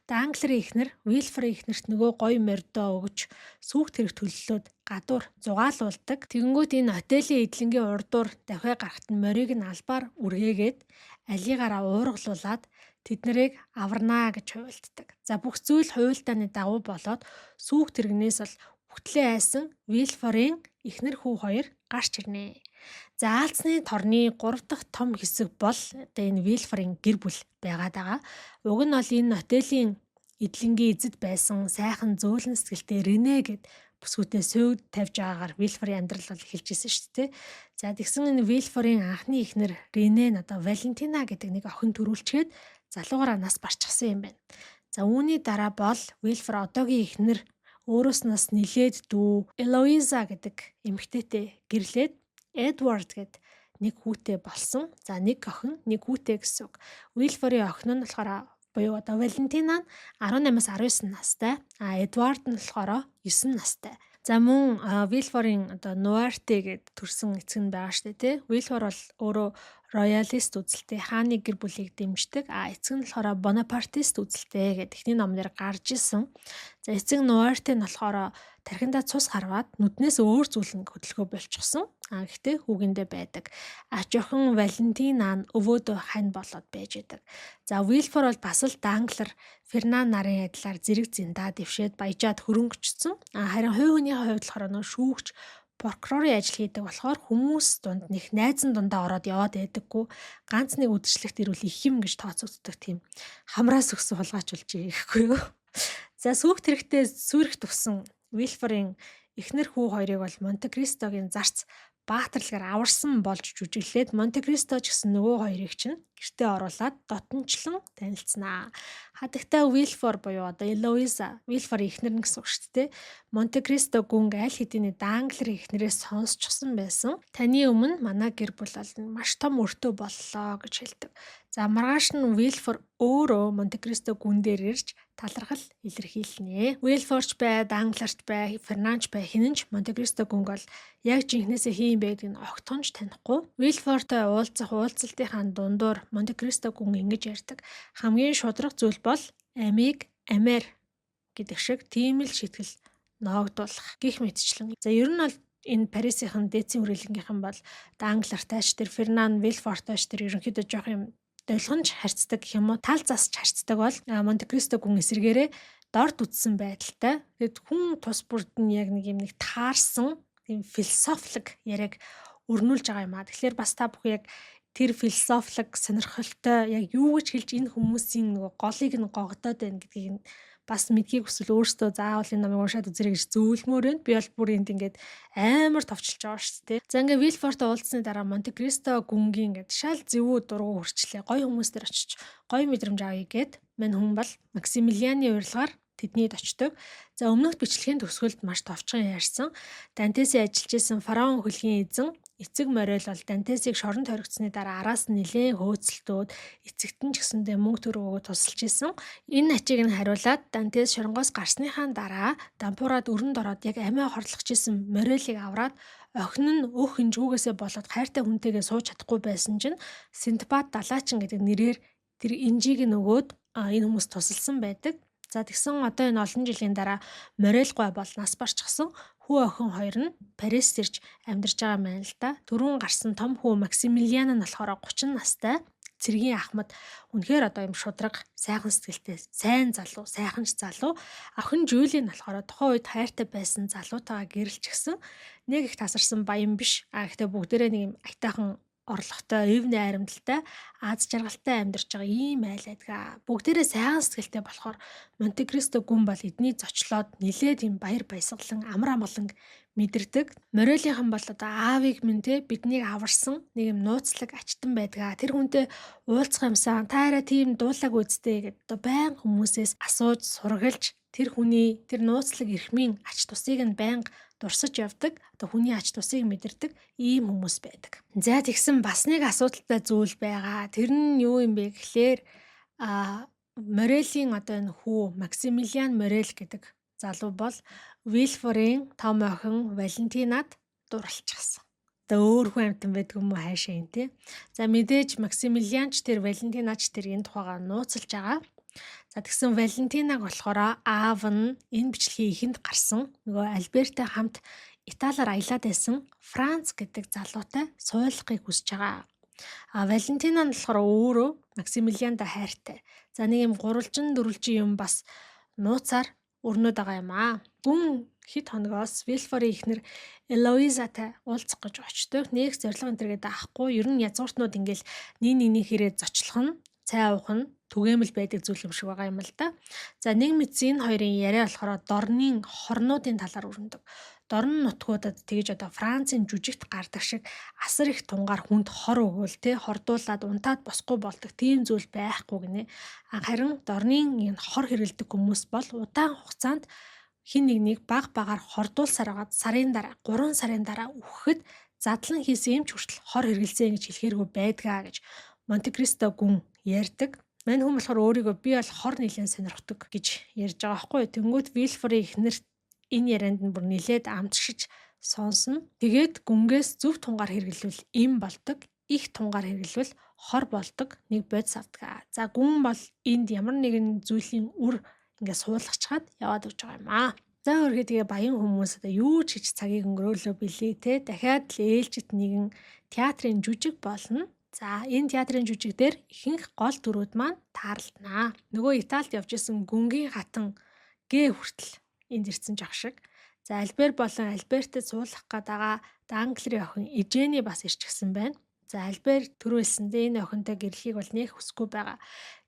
Дангларын эхнэр Вилфрийн эхнэрт нөгөө гоё морьдоо өгж сүүх тэрэг төлөлөөд гадуур зугаалуулдаг. Тэгэнгүүт энэ отелийн эдлэнгийн урдуур давхиа гарахт нь морийг нь албаар үргээгээд алигаараа уургалуулад тэд нарыг аварнаа гэж хуйлддаг. За бүх зүйл хуйлдааны дагуу болоод сүүх тэрэгнээс бол бүтлээ айсан Вилфорын эхнэр хүү хоёр гарч ирнэ. За аалзны торны 3 дахь том хэсэг бол одоо энэ Вилфорын гэр бүл байгаад байгаа. Уг нь бол энэ отелийн эдлэнгийн эзэд байсан сайхан зөөлөн сэтгэлтэй Рене гэд бүсгүйтэй сүйд тавьж байгаагаар Вилфорын амьдрал бол эхэлж исэн шүү дээ. За тэгсэн энэ Вилфорын анхны эхнэр Рене нь одоо Валентина гэдэг нэг охин төрүүлчгээд залуугаараа нас барчихсан юм байна. За үүний дараа бол Вилфор одоогийн эхнэр өөрөөс нас нилээд дүү Элоиза гэдэг эмэгтэйтэй гэрлээд Эдвард гэд нэг хүүтэй болсон. За нэг охин, нэг хүүтэй гэсэн үг. Вилфорын охин нь болохоор буюу одоо Валентина нь 18-аас 19 настай, а Эдвард нь болохоор 9 настай. За мөн Вилфорын одоо Нуарте гэд төрсэн эцэг нь байгаа шүү дээ, тий. Вилфор бол өөрөө роялист үзэлтэй хааны гэр бүлийг дэмждэг. А эцэг нь болохоор Бонапартист үзэлтэй гэдэг эхний номноор гарч исэн. За эцэг Нуарте нь болохоор тархиндаа цус харваад нүднээс өөр зүйл нь хөдөлгөө болчихсон. А гэхдээ хүүгэндээ байдаг. А жохон Валентина нь өвөөдөө хань болоод байж идэг. За Вилфор бол бас л Данглар Фернан нарын адилаар зэрэг зэндаа дэвшээд баяжаад хөрөнгөчсөн. А харин хувь хүнийхээ хувьд болохоор нөө шүүгч прокурорын ажил хийдэг болохоор хүмүүс дунд них найзан дундаа ороод яваад байдаггүй, ганц нэг үдшилтэд ирвэл их юм гэж тооцогддог тийм хамраас өгсөн хулгайч болж ирэхгүй юу. За сүүх тэрэгтээ сүрэх төвсөн Вилфорын эхнэр хүү хоёрыг бол Монте-Кристогийн зарц баатарлагаар аварсан болж жүжиглээд Монте-Кристо ч гэсэн нөгөө хоёрыг чинь гэртээ оруулаад дотнчлон танилцсанаа. Хадагтай Вилфор буюу одоо Элоиза Вилфор эхнэр нь гэсэн үг шүү дээ. Монте-Кристо гүнг аль хэдийн Данглер эхнэрээс сонсчихсон байсан. Таны өмнө манай гэр бүл бол маш том өртөө боллоо гэж хэлдэг. За маргааш нь Вилфор өөрөө Монте-Кристо гүн дээр ирж талархал илэрхийлнэ. Вилфорч бай, Дангларч бай, Фернанч бай хинэн ч Монте-Кристо гүнг бол яг жинхнээсээ хийн бэ гэдгийг нь огтхонч танихгүй. Вилфортой уулзах уулзалтынхаа дундуур Монте-Кристо гүн ингэж ярьдаг. Хамгийн шударга зүйл бол амийг амиар гэдэг шиг тийм л шийтгэл ноогдуулах гих мэтчлэн. За ер нь бол энэ Парисийн дээдсийн хүрээлэнгийнхэн бол Данглартайч тэр Фернан Вилфортойч тэр ерөнхийдөө жоох юм долгонж харьцдаг гэх юм уу, тал засч харьцдаг бол Монте-Кристо гүн эсэргээрээ дорд үтсэн байдалтай. Тэгэд хүн тус бүрд нь яг нэг юм нэг таарсан тийм философик яриаг өрнүүлж байгаа юм аа. Тэгэхээр бас та бүхэн яг тэр философик сонирхолтой яг юу гэж хэлж энэ хүмүүсийн нөгөө голыг нь гогдоод байна гэдгийг нь бас мэдхийг хүсвэл өөрсдөө заавал энэ номыг уншаад үзэрэй гэж зөвлөмөр байна. Би бол бүр энд ингээд амар товчилж байгаа шүү дээ. За ингээд Вилфортой уулзсны дараа Монте-Кристо гүнгийн ингээд шал зэвүү дургу хөрчлээ. Гоё хүмүүс дээр очиж гоё мэдрэмж авъя гэд мань хүн бол Максимилианы урилгаар тэднийд очдог. За өмнөх бичлэгийн төгсгөлд маш товчхон ярьсан. Дантесийн ажиллаж исэн фараон хөлгийн эзэн эцэг Морел бол Дантесийг шоронд хоригдсны дараа араас нь нэлээд хөөцөлтөөд эцэгт нь ч гэсэндээ мөнгө төгрөг өгөөд тусалж исэн. Энэ ачийг нь хариулаад Дантес шоронгоос гарсныхаа дараа дампуураад өрөнд ороод яг амиа хорлох исэн Морелийг авраад охин нь өөх хинжүүгээсээ болоод хайртай хүнтэйгээ сууж чадахгүй байсан чинь Синдбад Далаачин гэдэг нэрээр тэр инжийг нь өгөөд энэ хүмүүс тусалсан байдаг. За тэгсэн одоо энэ олон жилийн дараа Морел гуай бол нас барчихсан. Хүү охин хоёр нь Парист ирж амьдарч байгаа юм байна л да. Түрүүн гарсан том хүү Максимилиан нь болохоор 30 настай. Цэргийн ахмад үнэхээр одоо юм шудраг, сайхан сэтгэлтэй, сайн залуу, сайхан ч залуу. Охин Жюли нь болохоор тухайн үед хайртай байсан залуутайгаа гэрэлчихсэн. Нэг их тасарсан баян биш. А гэхдээ бүгдээрээ нэг юм аятайхан орлоготой, эв найрамдалтай, аз жаргалтай амьдарч байгаа ийм айл байдгаа. Бүгдээрээ сайхан сэтгэлтэй болохоор Монте-Кристо гүн бол эдний зочлоод нилээд юм баяр баясгалан амар амгалан мэдэрдэг. Морелийнхан бол одоо аавыг минь те биднийг аварсан нэг юм нууцлаг ачтан байдгаа. Тэр хүнтэй уулзах юмсан та арай тийм дуулаагүй үсттэй гэд одоо байн хүмүүсээс асууж сургалж тэр хүний тэр нууцлаг эрхмийн ач тусыг нь байнга дурсаж явдаг, одоо хүний ач тусыг мэдэрдэг ийм хүмүүс байдаг. За тэгсэн бас нэг асуудалтай зүйл байгаа. Тэр нь юу юм бэ гэхлээр Морелийн одоо энэ хүү Максимилиан Морел гэдэг залуу бол Вилфорын том охин Валентинад дурлалчихсан. Одоо өөр хүн амьтан байдаг юм уу хайшаа юм те. За мэдээж Максимилиан ч тэр Валентина ч тэр энэ тухайгаа нууцлж байгаа. За тэгсэн Валентинаг болохоор аав нь энэ бичлэгийн эхэнд гарсан нөгөө Альбертай хамт Италиар аялаад байсан Франц гэдэг залуутай суулгахыг хүсэж байгаа. А Валентина нь болохоор өөрөө Максимилианда хайртай. За нэг юм гурвалжин дөрвөлжин юм бас нууцаар өрнөд байгаа юм аа. Гүн хэд хоногоос Вилфорын эхнэр Элоизатай уулзах гэж очдог. Нэг зорилго энэ төргээд авахгүй. Ер нь язгууртнууд ингээл нэг нэгний хэрэг зочлох нь, цай уух нь түгээмэл байдаг зүйл юм шиг байгаа юм л да. За нэг мэдсэн энэ хоёрын яриа болохоор дорны хорнуудын талаар өрнөдөг. Дорн нутгуудад тэгж одоо Францын жүжигт гардаг шиг асар их тунгаар хүнд хор өгөөл те хордуулаад унтаад босхгүй болдог тийм зүйл байхгүй гинэ. Харин дорны энэ хор хэрэлдэг хүмүүс бол удаан хугацаанд хин нэгнийг баг багаар хордуулсаар байгаад сарын дараа 3 сарын дараа үхэхэд задлан хийсэн юм ч хүртэл хор хэргэлзэн гэж хэлэхэргүй байдгаа гэж Монте-Кристо гүн ярьдаг. Мань хүн болохоор өөрийгөө би бол хор нэлээд сонирхдаг гэж ярьж байгаа байхгүй юу. Тэнгүүт Вилфорын эхнэр энэ ярианд нь бүр нэлээд амтшиж сонсно. Тэгээд гүнгээс зөв тунгаар хэрэглэвэл им болдог, их тунгаар хэрэглэвэл хор болдог нэг бодис авдаг. За гүн бол энд ямар нэгэн зүйлийн үр ингээ суулгачаад яваад өгч байгаа юм аа. За өргөө тэгээ баян хүмүүс одоо юу ч хийж цагийг өнгөрөөлөө билээ те. Дахиад л ээлжит нэгэн театрын жүжиг болно. За энэ театрын жүжиг дээр ихэнх гол дүрүүд маань тааралдана. Нөгөө Италид явж исэн гүнгийн хатан Г хүртэл энд ирсэн жах шиг. За Альбер болон Альбертэд суулгах гээд байгаа Данглерийн охин Эжени бас ирчихсэн байна. За Альбер түрүү хэлсэндээ энэ охинтой гэрлэхийг бол нэх хүсэхгүй байгаа.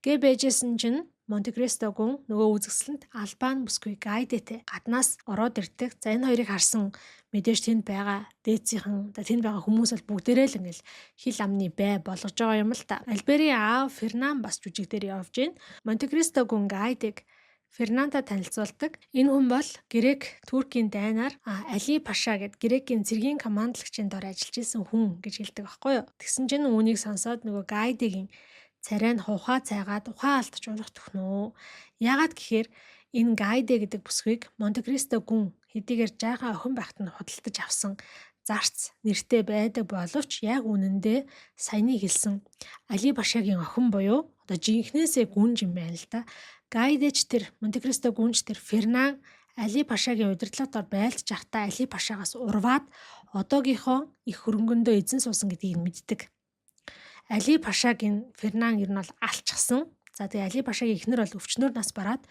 Гэ байжсэн чинь Монте-Кристо гүн нөгөө үзэсгэлэнт Албан бүсгүй Гайдетэй гаднаас ороод ирдэг. За энэ хоёрыг харсан мэдээж тэнд байгаа дээдсийнхэн тэнд байгаа хүмүүс бол бүгдээрээ л ингээл хил амны бай болгож байгаа юм л та. Альберийн аав Фернан бас жүжиг дээр явж байна. Монте-Кристо гүн Гайдег Фернанта танилцуулдаг. Энэ хүн бол Грек Туркийн дайнаар Али Паша гэд Грекийн цэргийн командлагчийн дор ажиллаж исэн хүн гэж хэлдэг байхгүй юу. Тэгсэн чинь үүнийг сонсоод нөгөө Гайдегийн царай нь хухаа цайгаад ухаан алдаж унах төхнөө. Яагаад гэхээр энэ Гайде гэдэг бүсгүйг Монте-Кристо гүн хэдийгээр жаахан охин байхад нь худалдаж авсан зарц нэртэй байдаг боловч яг үнэндээ саяны хэлсэн Али Пашагийн охин буюу одоо жинхнээсээ гүнж юм байна л да. Гайдеч тэр Монте-Кристо гүнж тэр Фернан Али Пашагийн удирдлагаар байлдаж байхдаа Али Пашагаас урваад одоогийнхоо их хөрөнгөндөө эзэн суусан гэдгийг мэддэг. Али Пашагийн Фернан ер нь бол алчсан. За тэгээ Али Пашагийн эхнэр бол өвчнөр нас бараад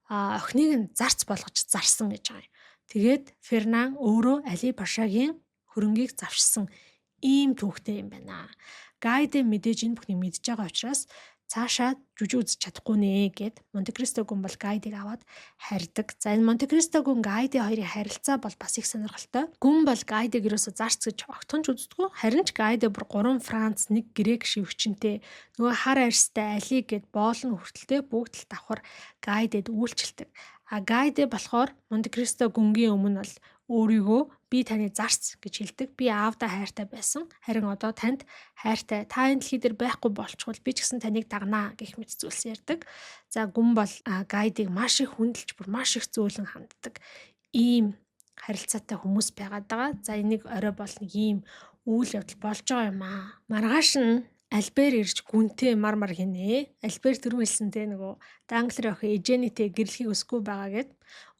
охиныг нь зарц болгож зарсан гэж байгаа юм. Тэгээд Фернан өөрөө Али Пашагийн хөрөнгийг завшсан ийм түүхтэй юм байна. Гайде мэдээж энэ бүхнийг мэдж байгаа учраас цаашаа жүжиг үзэж чадахгүй нэ гэд Монте-Кристо гүн бол Гайдыг аваад харьдаг. За энэ Монте-Кристо гүн Гайди хоёрын харилцаа бол бас их сонирхолтой. Гүн бол Гайдыг ерөөсө зарц гэж огтхон ч үздэггүй. Харин ч Гайде бүр 3 Франц, 1 Грек шивгчэнтэй нөгөө хар арьстай Али гэд боолн хүртэлтэй бүгд л давхар Гайдэд үйлчилдэг. А Гайде болохоор Монте-Кристо гүнгийн өмнө бол өөрийгөө би таны зарц гэж хэлдэг. Би аавдаа хайртай байсан. Харин одоо танд хайртай. Та энэ дэлхий дээр байхгүй болчвол би ч гэсэн таныг дагнаа гэх мэт зүйлс ярьдаг. За гүн бол гайдыг маш их хүндэлж бүр маш их зөөлөн ханддаг. Ийм харилцаатай хүмүүс байгаад байгаа. За энийг орой бол нэг ийм үйл явдал болж байгаа юм аа. Маргааш нь Альбер ирж гүнтэй мар мар хийнэ. Альбер түрүү хэлсэн те нөгөө Данглер охин Эженитэй гэрлэхийг хүсэхгүй байгаа гэд.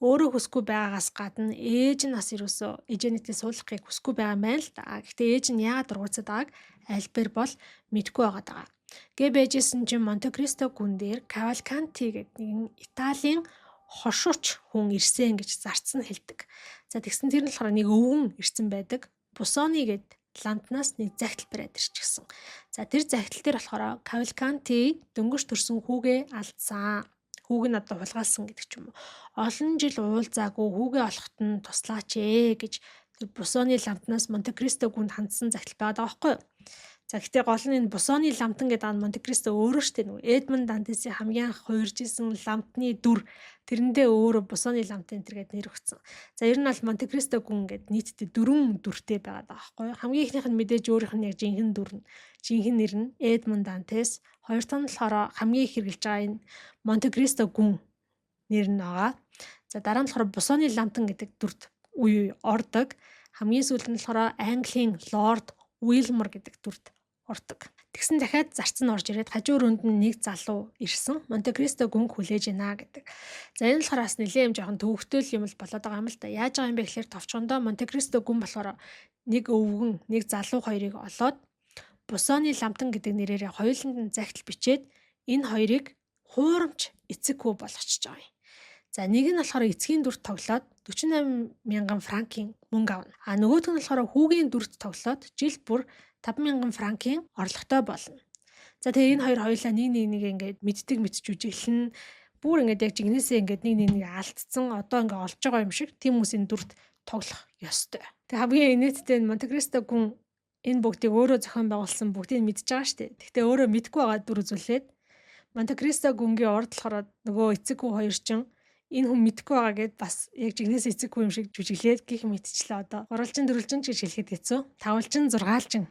Өөрөө хүсэхгүй байгаагаас гадна ээж нь бас ерөөсөө Эженитэй суулгахыг хүсэхгүй байгаа юм байна л да. Гэхдээ ээж нь яагаад дургуйцаад байгааг Альбер бол мэдэхгүй байгаа даа. Гэ байжсэн чинь Монте-Кристо гүн дээр Кавалканти гэдэг нэгэн Италийн хошууч хүн ирсэн гэж зарцсан хэлдэг. За тэгсэн тэр нь болохоор нэг өвгөн ирсэн байдаг. Бусони гэд Лондоноос нэг захидал бариад ирчихсэн. За тэр захидал дээр болохоор Кавалканти дөнгөж төрсөн хүүгээ алдсан. Хүүг нь одоо хулгайлсан гэдэг ч юм уу. Олон жил уулзаагүй хүүгээ олоход нь туслаач ээ гэж тэр Бусоны ламтнаас Монте-Кристо гүнд хандсан захидал байгаа байхгүй юу? За гэхдээ гол нь энэ Бусоны ламтан гэдэг нь Монте-Кристо өөрөө шүү дээ нөгөө Эдмонд Дантесийн хамгийн анх хуурж исэн ламтны дүр тэрэндээ өөрөө Бусоны ламтан энэ төр гээд нэр өгсөн. За ер нь бол Монте-Кристо гүн гээд нийтдээ дөрвөн дүртэй байгаа байхгүй юу? Хамгийн эхнийх нь мэдээж өөрийнх нь яг жинхэнэ дүр нь жинхэнэ нэр нь Эдмонд Дантес. Хоёр дахь нь болохоор хамгийн их хэрэглэж байгаа энэ Монте-Кристо гүн нэр нь байгаа. За дараа нь болохоор Бусоны ламтан гэдэг дүрт үе үе ордог. Хамгийн сүүлд нь болохоор Английн лорд Уилмор гэдэг дүрт ордог. Тэгсэн дахиад зарц нь орж ирээд хажуу өрөөнд нь нэг залуу ирсэн. Монте-Кристо гүнг хүлээж байна гэдэг. За энэ болохоор бас нэлээд юм жоохон төвөгтэй юм л болоод байгаа юм л да. Яаж байгаа юм бэ гэхээр товчхондоо Монте-Кристо гүн болохоор нэг өвгөн, нэг залуу хоёрыг олоод Бусоны ламтан гэдэг нэрээр хоёуланд нь захидал бичээд энэ хоёрыг хуурамч эцэг хүү болгочихж байгаа юм. За нэг нь болохоор эцгийн дүрт тоглоод 48 мянган франкийн мөнгө авна. А нөгөөх нь болохоор хүүгийн дүрт тоглоод жил бүр 5 мянган франкийн орлоготой болно. За тэгээ энэ хоёр хоёулаа нэг нэг нэг ингээд мэддэг мэт жүжиглэн бүр ингээд яг жигнэсээ ингээд нэг нэг нэг алдсан одоо ингээд олж байгаа юм шиг тийм хүмүүсийн дүрт тоглох ёстой. Тэгээ хамгийн инээдтэй нь Монте-Кристо гүн энэ бүгдийг өөрөө зохион байгуулсан бүгдийг мэдж байгаа шүү дээ. Гэхдээ өөрөө мэдэхгүй байгаа дүр үзүүлээд Монте-Кристо гүнгийн урд болохоор нөгөө эцэг хүү хоёр чинь энэ хүн мэдэхгүй байгаа гэд бас яг жигнэс эцэг хүү юм шиг жүжиглээд гих мэтчлээ одоо гурвалжин дөрвөлжин ч гэж хэлэхэд хэцүү. Тавалжин зургаалжин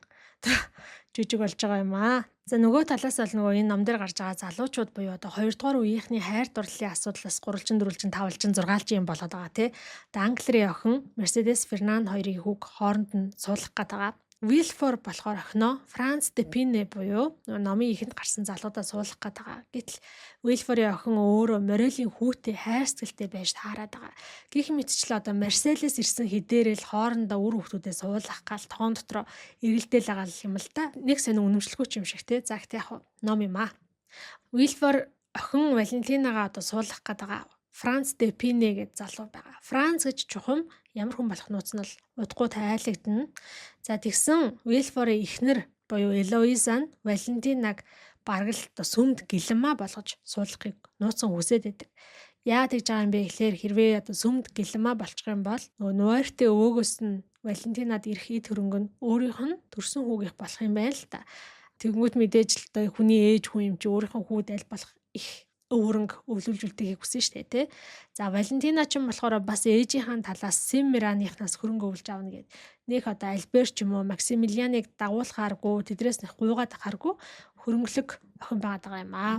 жүжиг болж байгаа юм аа. За нөгөө талаас бол нөгөө энэ ном дээр гарч байгаа залуучууд буюу одоо 2 дугаар үеийнхний хайр дурлалын асуудлаас гурвалжин дөрвөлжин тавалжин зургаалжин юм болоод байгаа тий. Данглерийн охин Мерседес Фернанд хоёрын хүүг хооронд нь суулгах гээд байгаа. Вилфор болохоор охиноо Франц де Пине буюу номын ихэнд гарсан залуудаа суулгах гээд байгаа. Гэтэл Вилфорын охин өөрөө Морелийн хүүтэй хайр сэтгэлтэй байж таарад байгаа. Гэх мэтчлээ одоо Марселес ирсэн хэдээрэл хоорондоо үр хүүхдүүдээ суулгах гал тоон дотроо эргэлдээл байгаа юм л да. Нэг сонин үнэмшлэхгүй ч юм шиг те. За гэхдээ яг ном юм аа. Вилфор охин Валентинагаа одоо суулгах гээд байгаа. Франц де Пине гэдэг залуу байгаа. Франц гэж чухам ямар хүн болох нууц нь бол удахгүй тайлагдана. За тэгсэн Вилфорын эхнэр буюу Элоиза нь Валентинаг бараг л одоо сүмд гэлэнмаа болгож суулгахыг нууцсан хүсээд байдаг. Яа тэгж байгаа юм бэ гэхээр хэрвээ одоо сүмд гэлэнмаа болчих юм бол нөгөө Нуарте өвөөгөөс нь Валентинад ирэх эд хөрөнгө нь өөрийнх нь төрсөн хүүгийнх болох юм байна л та. Тэгэнгүүт мэдээж л одоо хүний ээж хүн юм чи өөрийнх нь хүүд аль болох их өвөрөнгө өвлүүлж үлдээхийг хүсэн шүү дээ тий. За Валентина ч юм болохоор бас ээжийнхаа талаас Симмираныхнаас хөрөнгө өвлж авна гэд. Нэг одоо Альберт ч юм уу Максимилианыг дагуулхааргүй тэдрээс нэг гуйгаад ахааргүй хөрөнгөлөг охин байгаад байгаа юм аа.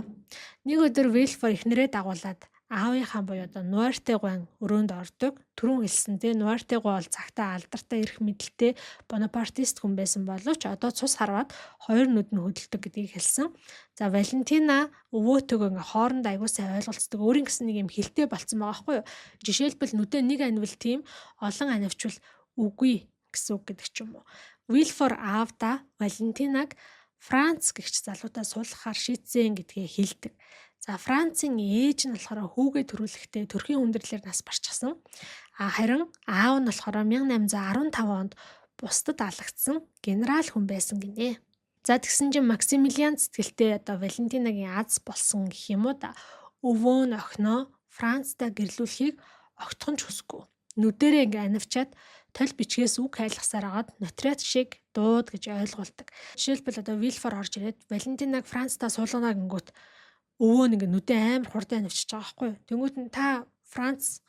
Нэг өдөр Вилфор эхнэрээ дагуулад аавынхаа буюу одоо Нуарте гуайн өрөөнд ордог. Түрүүн хэлсэн те Нуарте гуай бол цагтаа алдартай эрх мэдэлтэй Бонапартист хүн байсан боловч одоо цус харваад хоёр нүд нь хөдөлдөг гэдгийг хэлсэн. За Валентина өвөөтэйгөө ингээ хоорондоо аягүй сайн ойлголцдог. Өөрийн гэсэн нэг юм хилтэй болцсон байгаа байхгүй юу? Жишээлбэл нүдээ нэг анивал тийм олон анивчвал үгүй гэсэн үг гэдэг ч юм уу. Вилфор аавда Валентинаг Франц гэгч залуудаа суулгахаар шийдсэн гэдгээ хэлдэг. За, Францын ээж нь болохоор хүүгээ төрүүлэхдээ төрхийн хүндрэлээр нас барчихсан. А харин аав нь болохоор 1815 онд бусдад алагдсан генерал хүн байсан гинэ. За, тэгсэн чинь Максимилиан сэтгэлтэй одоо Валентинагийн аз болсон гэх юм уу да. Өвөө нь охиноо Францтай гэрлүүлэхийг огтхон ч хүсэхгүй. Нүдэрээ ингээ анивчаад толь бичгээс үг хайлгасаар агаад нотариат шиг дууд гэж ойлгуулдаг. Жишээлбэл, одоо Вилфор орж ирээд Валентинаг Францтай суулгана гингүүт өвөө нь ингээ нүдээ амар хурдан анивчиж байгаа байхгүй юу. Тэнгүүт нь та Франц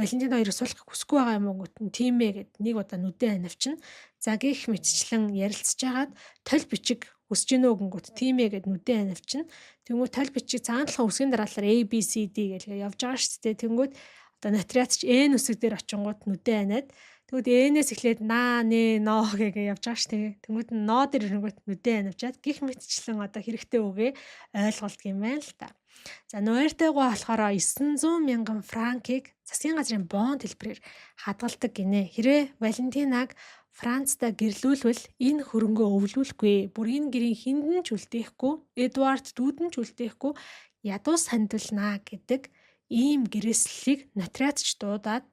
Валентин хоёрыг суулгах хүсэхгүй байгаа юм уу гүт нь тийм ээ гэд нэг удаа нүдээ анивчна. За, гих мэтчлэн ярилцж хагаад толь бичиг хүсэж гинөө гингүүт тийм ээ гэд нүдээ анивчна. Тэнгүүт толь бичиг цагаан толгой үсгийн дараалал A B C D гэж явж байгаа шүү дээ. Тэнгүүт одоо нотариат ч N үсэг дээр очингууд нүдээ аниад, тэгвэл N-ээс эхлээд на нэ но гэгээ явж байгаа ш тэгээ. Тэнгүүд нь но дээр ирэнгүүт нүдээ анивчаад гих мэтчлэн одоо хэрэгтэй үгээ ойлголт юм байна л та. За, Нуэртегоо болохоор 900 мянган франкийг засгийн газрын бонд хэлбэрээр хадгалдаг гинэ. Хэрвээ Валентинаг Францтай гэрлүүлвэл энэ хөрөнгөө өвлүүлэхгүй. Бүр энэ гэрийн хиндэн ч үлдээхгүй, Эдвард дүүдэн ч үлдээхгүй ядуу сандилнаа гэдэг ийм гэрээслэлийг нотариатч дуудаад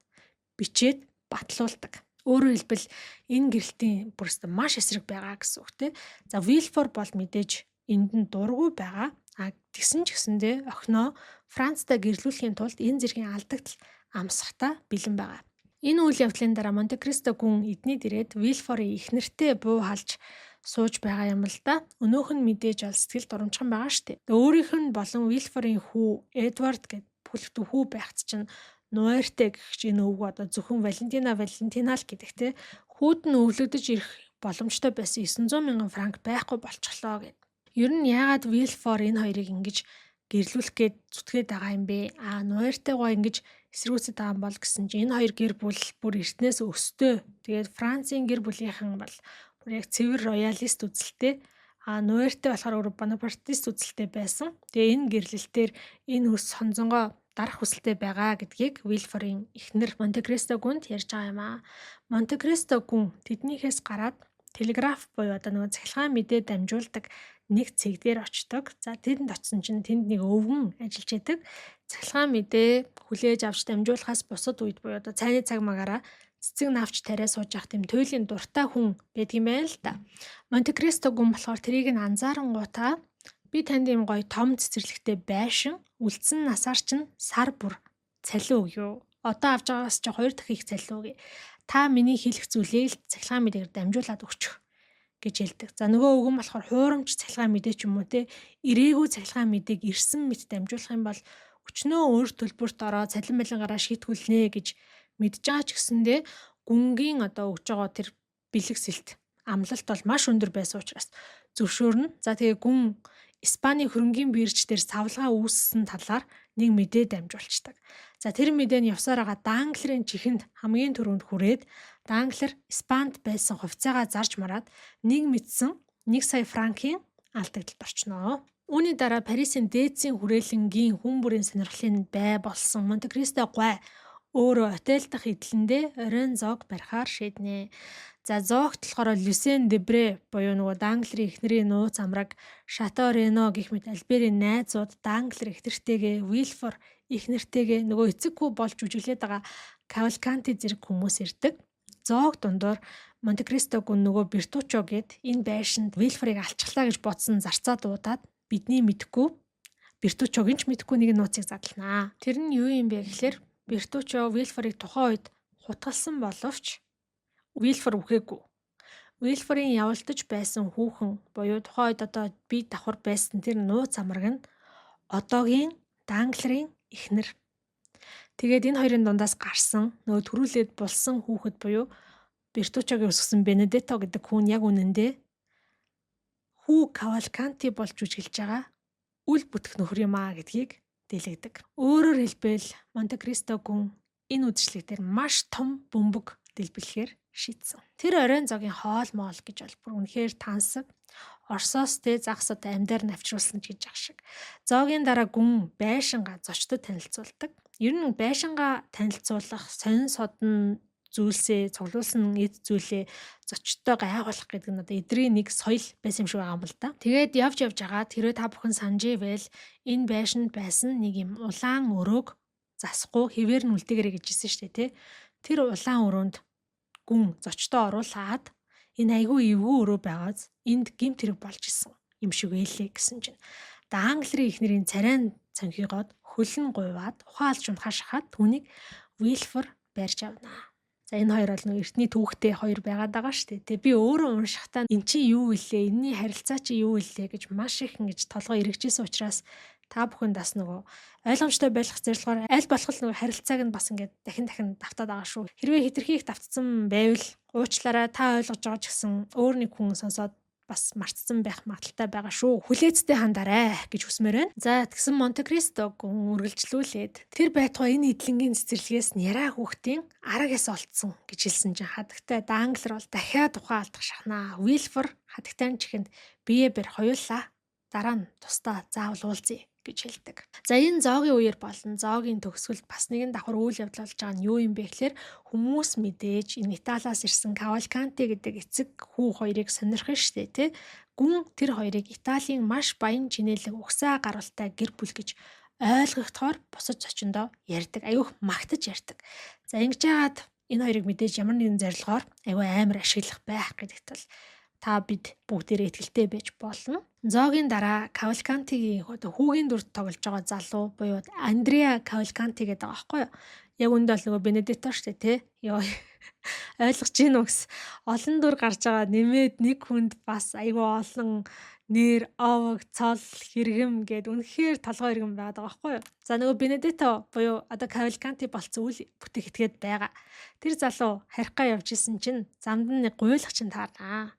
бичээд батлуулдаг. Өөрөөр хэлбэл, энэ гэрэлтийн бүрст маш эсрэг байгаа гэсэн үг те. За, Вилфор бол мэдээж энд нь дургүй байгаа. А тэгсэн ч гэсэндээ охиноо Францтай гэрлүүлэхийн тулд энэ зэргийн алдагдал амсахтаа бэлэн байгаа. Энэ үйл явдлын дараа Монте-Кристо гүн эдний дээрээд Вилфорын эхнэртэй буу халж сууж байгаа юм л да. Өнөөх нь мэдээж ол сэтгэл дурамчхан байгаа штэ. Өөрийнх нь болон Вилфорын хүү Эдвард гэд бүлэгтэн хүү байхад чинь Нуэрте гэх энэ өвгөө одоо зөвхөн Валентина Валентина л гэдэг те. Хүүд нь өвлөгдөж ирэх боломжтой байсан 900 мянган франк байхгүй болчихлоо гэд. Ер нь яагаад Вилфор энэ хоёрыг ингэж гэрлүүлэх гээд зүтгээд байгаа юм бэ? А Нуэртегоо ингэж эсэргүүцэд байгаа юм бол гэсэн чинь энэ хоёр гэр бүл бүр эртнээс өстэй. Тэгээд Францын гэр бүлийнхэн бол бүр яг цэвэр роялист үзэлтэй. А Нуэрте болохоор өөр Бонапартист үзэлтэй байсан. Тэгээ энэ гэрлэлтээр энэ өс сонзонгоо дарах хүсэлтэй байгаа гэдгийг Вилфорын эхнэр Монте-Кристо гүнд ярьж байгаа юм аа. Монте-Кристо гүн тэднийхээс гараад телеграф буюу одоо нөгөө цахилгаан мэдээ дамжуулдаг нэг цэг дээр очдог. За, тэнд очисон чинь тэнд нэг өвгөн ажиллаж байдаг. Цахилгаан мэдээ хүлээж авч дамжуулахаас бусад үед буюу одоо цайны цаг магаараа цэцэг навч тариа сууж явах тийм туйлын дуртай хүн байдаг юм байна л да. Монте-Кристо гүн болохоор тэрийг нь анзаарангуутаа би танд ийм гоё том цэцэрлэгтэй байшин, үлдсэн насаар чинь сар бүр цалин өгье. Одоо авч байгаагаас чи 2 дахин их цалин өгье. Та миний хэлэх зүйлээ л цахилгаан мэдээгээр дамжуулаад өгчих гэж хэлдэг. За, нөгөө өвгөн болохоор хуурамч цахилгаан мэдээ ч юм уу те, ирээгүй цахилгаан мэдээг ирсэн мэт дамжуулах юм бол өчнөө өөр төлбөрт ороо цалин балингараа шийтгүүлнэ гэж мэдж байгаа ч гэсэндээ гүнгийн одоо өгж байгаа тэр бэлэг сэлт амлалт бол маш өндөр байсан учраас зөвшөөрнө. За, тэгээ гүн Испани хөрөнгийн бирж дээр савлгаа үүссэн талаар нэг мэдээ дамжуулцдаг. За, тэр мэдээ нь явсаар байгаа Данглерын чихэнд хамгийн түрүүнд хүрээд Данглер Испанд байсан хувьцаагаа зарж мараад нэг мэдсэн 1 сая франкийн алдагдлалд орчноо. Үүний дараа Парисын дээдсийн хүрээлэнгийн хүн бүрийн сонирхлын бай болсон Монте-Кристо гуай өөрөө отель дахь эдлэндээ оройн зоог барихаар шийднэ. За, зоогт болохоор Люсен Дебре буюу нөгөө Данглерийн эхнэрийн нууц амраг, Шато Рено гэх мэт Альберийн найзууд, Данглер эхнэртэйгээ, Вилфор эхнэртэйгээ, нөгөө эцэг хүү болж жүжиглээд байгаа Кавалканти зэрэг хүмүүс ирдэг. Зоог дундуур Монте-Кристо гүн нөгөө Бертучо гээд энэ байшинд Вилфорыг алчглаа гэж бодсон зарцаа дуудаад бидний мэдэхгүй, Бертучогийн ч мэдэхгүй нэг нууцыг задлана. Тэр нь юу юм бэ гэхлээр Бертучо Вилфорыг тухайн үед хутгалсан боловч Вилфор үхээгүй. Вилфорын явуулдаж байсан хүүхэн буюу тухайн үед одоо бие давхар байсан тэр нууц амраг нь одоогийн Данглерын эхнэр. Тэгээд энэ хоёрын дундаас гарсан нөгөө төрүүлээд булсан хүүхэд буюу Бертучогийн өсгсөн Бенедетто гэдэг хүн яг үнэндээ хүү Кавалканти болж жүжиглэж байгаа үл бүтэх нөхөр юм аа гэдгийг дэлгдэг. Өөрөөр хэлбэл, Монте-Кристо гүн энэ үдшилэг дээр маш том бөмбөг дэлбэлэхээр шийдсэн. Тэр оройн зогийн хоол моол гэж бол бүр үнэхээр тансаг. Орсоос тэ загас одоо амьдаар навчруулсан ч гэж ах шиг. Зоогийн дараа гүн байшингаа зочдод танилцуулдаг. Ер нь байшингаа танилцуулах сонин содон зүйлсээ, цуглуулсан эд зүйлээ зочдтой гайхуулах гэдэг нь одоо эдрийн нэг соёл байсан юм шиг байгаа юм л да. Тэгээд явж явж хагаад хэрвээ та бүхэн санаж ивэл энэ байшинд байсан нэг юм улаан өрөөг засахгүй хэвээр нь үлдээгэрэй гэж хэлсэн шүү дээ, тий. Тэр улаан өрөөнд гүн зочдоо оруулаад энэ айгүй эвгүй өрөө байгааз энд гэмт хэрэг болж исэн юм шиг байлээ гэсэн чинь Данглерийн эхнэрийн царайн цонхийгоод хөл нь гуйваад ухаан алж унахаа шахаад түүнийг Вилфор барьж авнаа. За, энэ хоёр бол нэг эртний түүхтэй хоёр байгаад байгаа шүү дээ. Тэгээ би өөрөө уншихдаа эн чинь юу вүлээ, энэний харилцаа чи юу вүлээ гэж маш их ингэж толгой эргэжсэн учраас та бүхэнд бас нөгөө ойлгомжтой байх зорилгоор аль болох л нөгөө харилцааг нь бас ингээд дахин дахин давтаад байгаа шүү. Хэрвээ хэтэрхий их давтсан байвал уучлаарай, та ойлгож байгаа ч гэсэн өөр нэг хүн сонсоод бас мартсан байх магадлалтай байгаа шүү. Хүлээцтэй хандарай гэж хүсмээр байна. За, тэгсэн Монте-Кристог үргэлжлүүлээд тэр байтугай энэ эдлэнгийн цэцэрлэгээс няраа хүүхдийн араг яс олдсон гэж хэлсэн чинь хадагтай Данглер бол дахиад ухаан алдах шахнаа. Вилфор хадагтай чихэнд бие бэр, хоёулаа дараа нь тусдаа заавал уулзъя гэж хэлдэг. За, энэ зоогийн үеэр болон зоогийн төгсгөлд бас нэгэн давхар үйл явдал болж байгаа нь юу юм бэ гэхээр хүмүүс мэдээж энэ Италиас ирсэн Кавалканти гэдэг эцэг хүү хоёрыг сонирхно штэ, тий. Гүн тэр хоёрыг Италийн маш баян чинээлэг угсаа гаралтай гэр бүл гэж ойлгогдохоор бусад зочиндоо ярьдаг. Аюух магтаж ярьдаг. За, ингэж яагаад энэ хоёрыг мэдээж ямар нэгэн зорилгоор аюу амар ашиглах байх гэдэгт бол та бид бүгдээрээ итгэлтэй байж болно. Зоогийн дараа Кавалкантигийн одоо хүүгийн дүрд тоглож байгаа залуу буюу Андреа Кавалканти гэдэг байгаа байхгүй юу? Яг үндэ бол нөгөө Бенедетто шүү дээ, тий? Йоо, ойлгож гин үү гэс. Олон дүр гарч байгаа, нэмээд нэг хүнд бас айгүй олон нэр, овог, цол, хэрэгэм гэд үнэхээр толгой иргэн байгаад байгаа байхгүй юу? За, нөгөө Бенедетто буюу одоо Кавалканти болцсон үйл бүтээх этгээд байгаа. Тэр залуу харихгаа явж исэн чинь замд нь нэг гуйлагч нь таарнаа.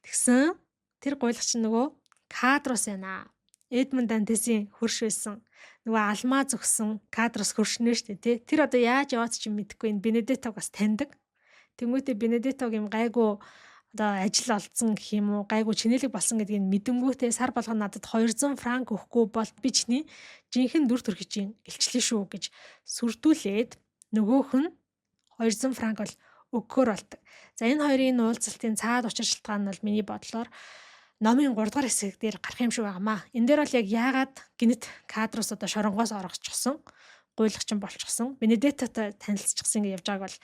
Тэгсэн тэр гуйлагч нөгөө Кадрус байна. Эдмонд Дантесийн хөрш байсан. Нөгөө алмаа зөгсөн Кадрус хөршнө шүү дээ, тий. Тэр одоо яаж яваад ч юм мэдэхгүй, энэ Бенедеттог бас таньдаг. Тэнгүүтээ Бенедеттог юм гайгүй одоо ажил олдсон гэх юм уу, гайгүй чинээлэг болсон гэдгийг мэдэнгүүтээ сар болгон надад 200 франк өгөхгүй бол би чиний жинхэнэ дүр төрхийг илчлээ шүү гэж сүрдүүлээд нөгөөх нь 200 франк бол өгөхөөр болдог. За, энэ хоёрын уулзалтын цаад учир шалтгаан нь бол миний бодлоор номын 3 дугаар хэсэг дээр гарах юм шиг байгаамаа. Энэ дээр бол яг яагаад гинэт Кадрус одоо шоронгоос оргочихсон, гуйлагчин болчихсон, Бенедеттотой танилцчихсан гэж явж байгааг бол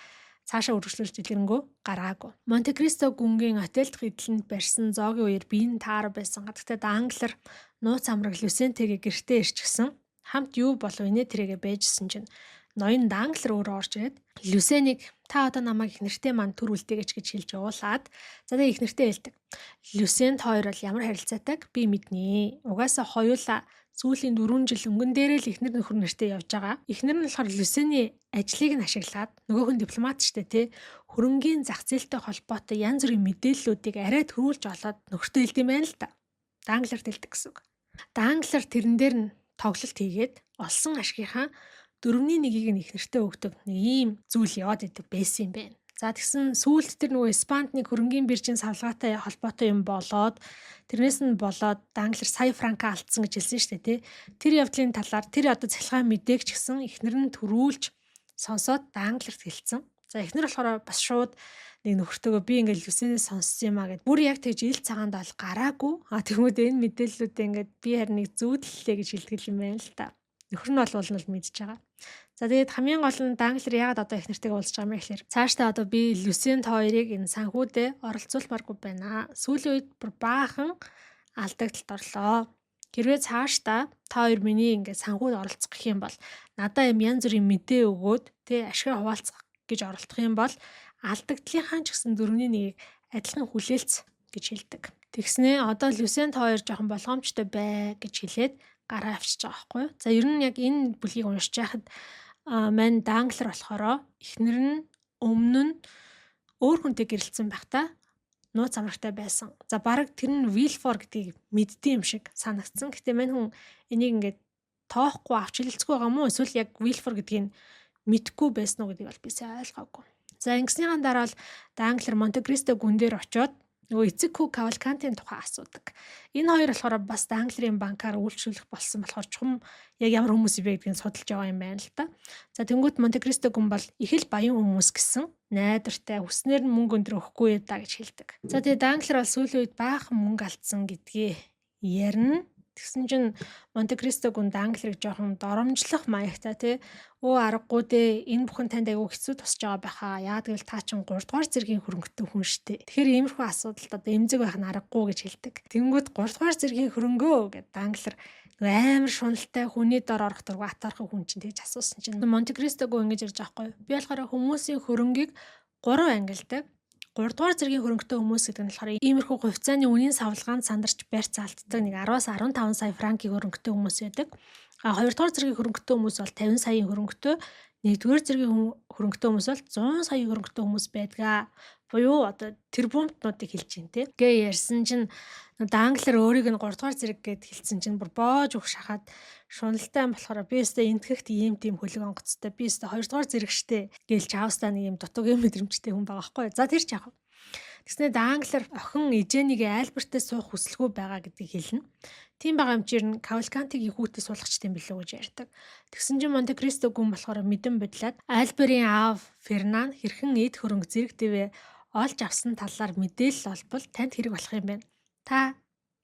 цаашаа үргэлжлүүлж дэлгэрэнгүй гаргаагүй. Монте-Кристо гүнгийн отель дахь эдлэнд барьсан зоогийн үеэр биеийн таар байсан. Гэхдээ Данглер нууц амраг Люсентэгээ гэртээ ирчихсэн. Хамт юу болов инээ тэрээгээ байжсэн чинь ноён Данглер өөрөө орж ирээд Люсенийг та одоо намайг их нэртэй манд төр үлдээгээч гэж хэлж явуулаад, за, тэгээ их нэртэй хэлдэг. Люсен хоёр бол ямар харилцаатайг би мэднэ. Угаасаа хоёулаа сүүлийн 4 жил өнгөн дээрээ л эхнэр нөхөр нэртэй явж байгаа. Эхнэр нь болохоор Люсений ажлыг нь ашиглаад, нөгөөх нь дипломат штэ, тий, хөрөнгийн зах зээлтэй холбоотой янз бүрийн мэдээллүүдийг арай төрүүлж олоод нөхөртөө хэлдэг юм байна л да. Данглерт хэлдэг гэсэн үг. Данглер тэрэн дээр нь тоглолт хийгээд олсон ашигынхаа 1/4-ийг нь эхнэртээ өгдөг нэг ийм зүйл яваад идэг байсан юм байна. За, тэгсэн сүүлд тэр нөгөө Испанд нэг хөрөнгийн биржийн савлгаатай холбоотой юм болоод, тэрнээс нь болоод Данглер сая франка алдсан гэж хэлсэн шүү дээ, тий. Тэр явдлын талаар тэр одоо цахилгаан мэдээг ч гэсэн эхнэр нь төрүүлж сонсоод Данглерт хэлсэн. За, эхнэр болохоор бас шууд нэг нөхөртөөгөө би ингээл Люсенээс сонссон юм а гэд бүр яг тэгж ил цагаанд бол гараагүй. А тэгмүүд энэ мэдээллүүдээ ингээд би харин нэг зүүдлээ гэж хэлдэг юм байна л та. Нөхөр нь бол нь мэдж байгаа. За, тэгээд хамгийн гол нь Данглер яагаад одоо их нэртэйг уулзж байгаа юм бэ гэхээр цаашдаа одоо би Люсент хоёрыг энэ санхүүдээ оролцуулмааргүй байна. Сүүлийн үед бүр баахан алдагдлалд орлоо. Хэрвээ цаашдаа та хоёр миний ингээд санхүүд оролцох гэх юм бол надаа юм янз бүрийн мэдээ өгөөд, тэ, ашгаа хуваалцах гэж оролдох юм бол алдагдлынхаа ч гэсэн 1/4-ийг адилхан хүлээлц гэж хэлдэг. Тэгснээ одоо Люсент хоёр жоохон болгоомжтой бай гэж хэлээд гараа авчиж байгаа байхгүй юу. За, ер нь яг энэ бүлгийг уншиж байхад мань Данглер болохоро эхнэр нь өмнө нь өөр хүнтэй гэрэлтсэн байхдаа нууц амрагтай байсан. За, бараг тэр нь Вилфор гэдгийг мэддэм юм шиг санагдсан. Гэтэ мань хүн энийг ингээд тоохгүй авч хэлэлцгүй байгаа мó эсвэл яг Вилфор гэдгийг мэдгүй байсан уу гэдгийг бол би сайн ойлгоогүй. За, ингэснийхаа дараа бол Данглер Монте-Кристо гүн дээр очиод Нөгөө эцэг хүү Кавалкантийн тухай асуудаг. Энэ хоёр болохоор бас Данглерийн банкаар үйлчлүүлэх болсон болохоор чухам яг ямар хүмүүс вэ гэдгийг судалж байгаа юм байна л да. За тэнгуут Монте-Кристо гүн бол их л баян хүмүүс гэсэн найдвартай хүснээр нь мөнгө өндөр өгөхгүй да гэж хэлдэг. За тэгээ Данглер бол сүүлийн үед баахан мөнгө алдсан гэдгээ ярина. Тэгсэн чинь Монте-Кристо гүн Данглерыг жоохон доромжлох маягтай тий. Өө аргагүй дээ, энэ бүхэн танд айгүй хэцүү тусч байгаа байхаа. Яа гэвэл та чинь 3 дугаар зэргийн хөрөнгөтэй хүн штэ. Тэгэхээр иймэрхүү асуудалд одоо эмзэг байх нь аргагүй гэж хэлдэг. Тэнгүүд 3 дугаар зэргийн хөрөнгөө гэд Данглер амар шуналтай хүний дор орох дургүй атаархан хүн чинь тэгж асуусан чинь Монте-Кристо гүн ингэж ярьж байгаа байхгүй. Би болохоор хүмүүсийн хөрөнгийг 3 ангилдаг. 3 дугаар зэргийн хөрөнгөтэй хүмүүс гэдэг нь болохоор иймэрхүү хувьцааны үнийн савлгаанд сандарч барьц алддаг нэг 10-аас 15 сая франкийн хөрөнгөтэй хүмүүс байдаг. А 2 дугаар зэргийн хөрөнгөтэй хүмүүс бол 50 саяын хөрөнгөтэй, 1 дугаар зэргийн хөрөнгөтэй хүмүүс бол 100 саяын хөрөнгөтэй хүмүүс байдаг. Буюу одоо тэрбумтнуудыг хэлж байна те. Гэ ярьсан чинь Данглер өөрийг нь 3 дугаар зэрэг гэд хэлсэн чинь бүр боож өгш шахаад шуналтай юм болохоор би өстө энтгэхт ийм тийм хөлөг онгоцтой, би өстө 2 дугаар зэрэг штэ гээл чаавстаа нэг юм дутуугийн мэдрэмжтэй хүн байгаа байхгүй. За тэр ч яах вэ? Тэгснэ Данглер охин Эженийг Альбертээ суух хүсэлгүй байгаа гэдгийг хэлнэ. Тийм байгаа юм чинь Кавалкантиг хүүхдээ суулгач юм билүү гэж ярьдаг. Тэгсэн чинь Монте-Кристо гүн болохоор мэдэн бодлоод Альберийн аав Фернан хэрхэн эд хөрөнгө зэрэг дэвээ олж авсан талаар мэдээлэл олбол танд хэрэг болох юм байна. Та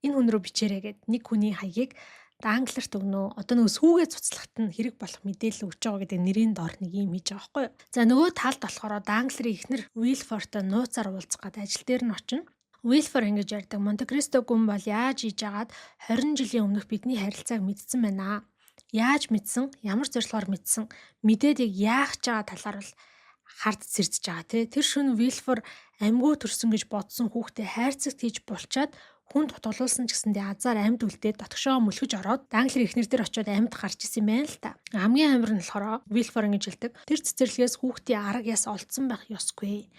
энэ хүн рүү бичээрэй гэд нэг хүний хаягийг Данглерт өгнө. Одоо нөгөө сүүгээ цуцлахт нь хэрэг болох мэдээлэл өгч байгаа гэдэг нэрийн дор нэг юм хийж байгаа байхгүй юу. За нөгөө талд болохоор Данглерийн эхнэр Уилфортой нууцаар уулзах гээд ажил дээр нь очино. Уилфор ингэж ярьдаг. Монте-Кристо гүн бол яаж хийж агаад 20 жилийн өмнөх бидний харилцааг мэдсэн байна. Яаж мэдсэн? Ямар зорилгоор мэдсэн? Мэдээд яг яах гэж байгаа талаар бол хард сэрдэж байгаа тий. Тэр шөнө Уилфор амьгүй төрсөн гэж бодсон хүүхдээ хайрцагт хийж булчаад хүн дутуулсан ч гэсэндээ азар амьд үлдээд дотгошоо мөлхөж ороод Данглер эхнэр дээр очиод амьд гарч исэн юм байна л та. Хамгийн амар нь болохоор Вилфор ингэж хэлдэг. Тэр цэцэрлэгээс хүүхдийн арга яс олдсон байх ёсгүй.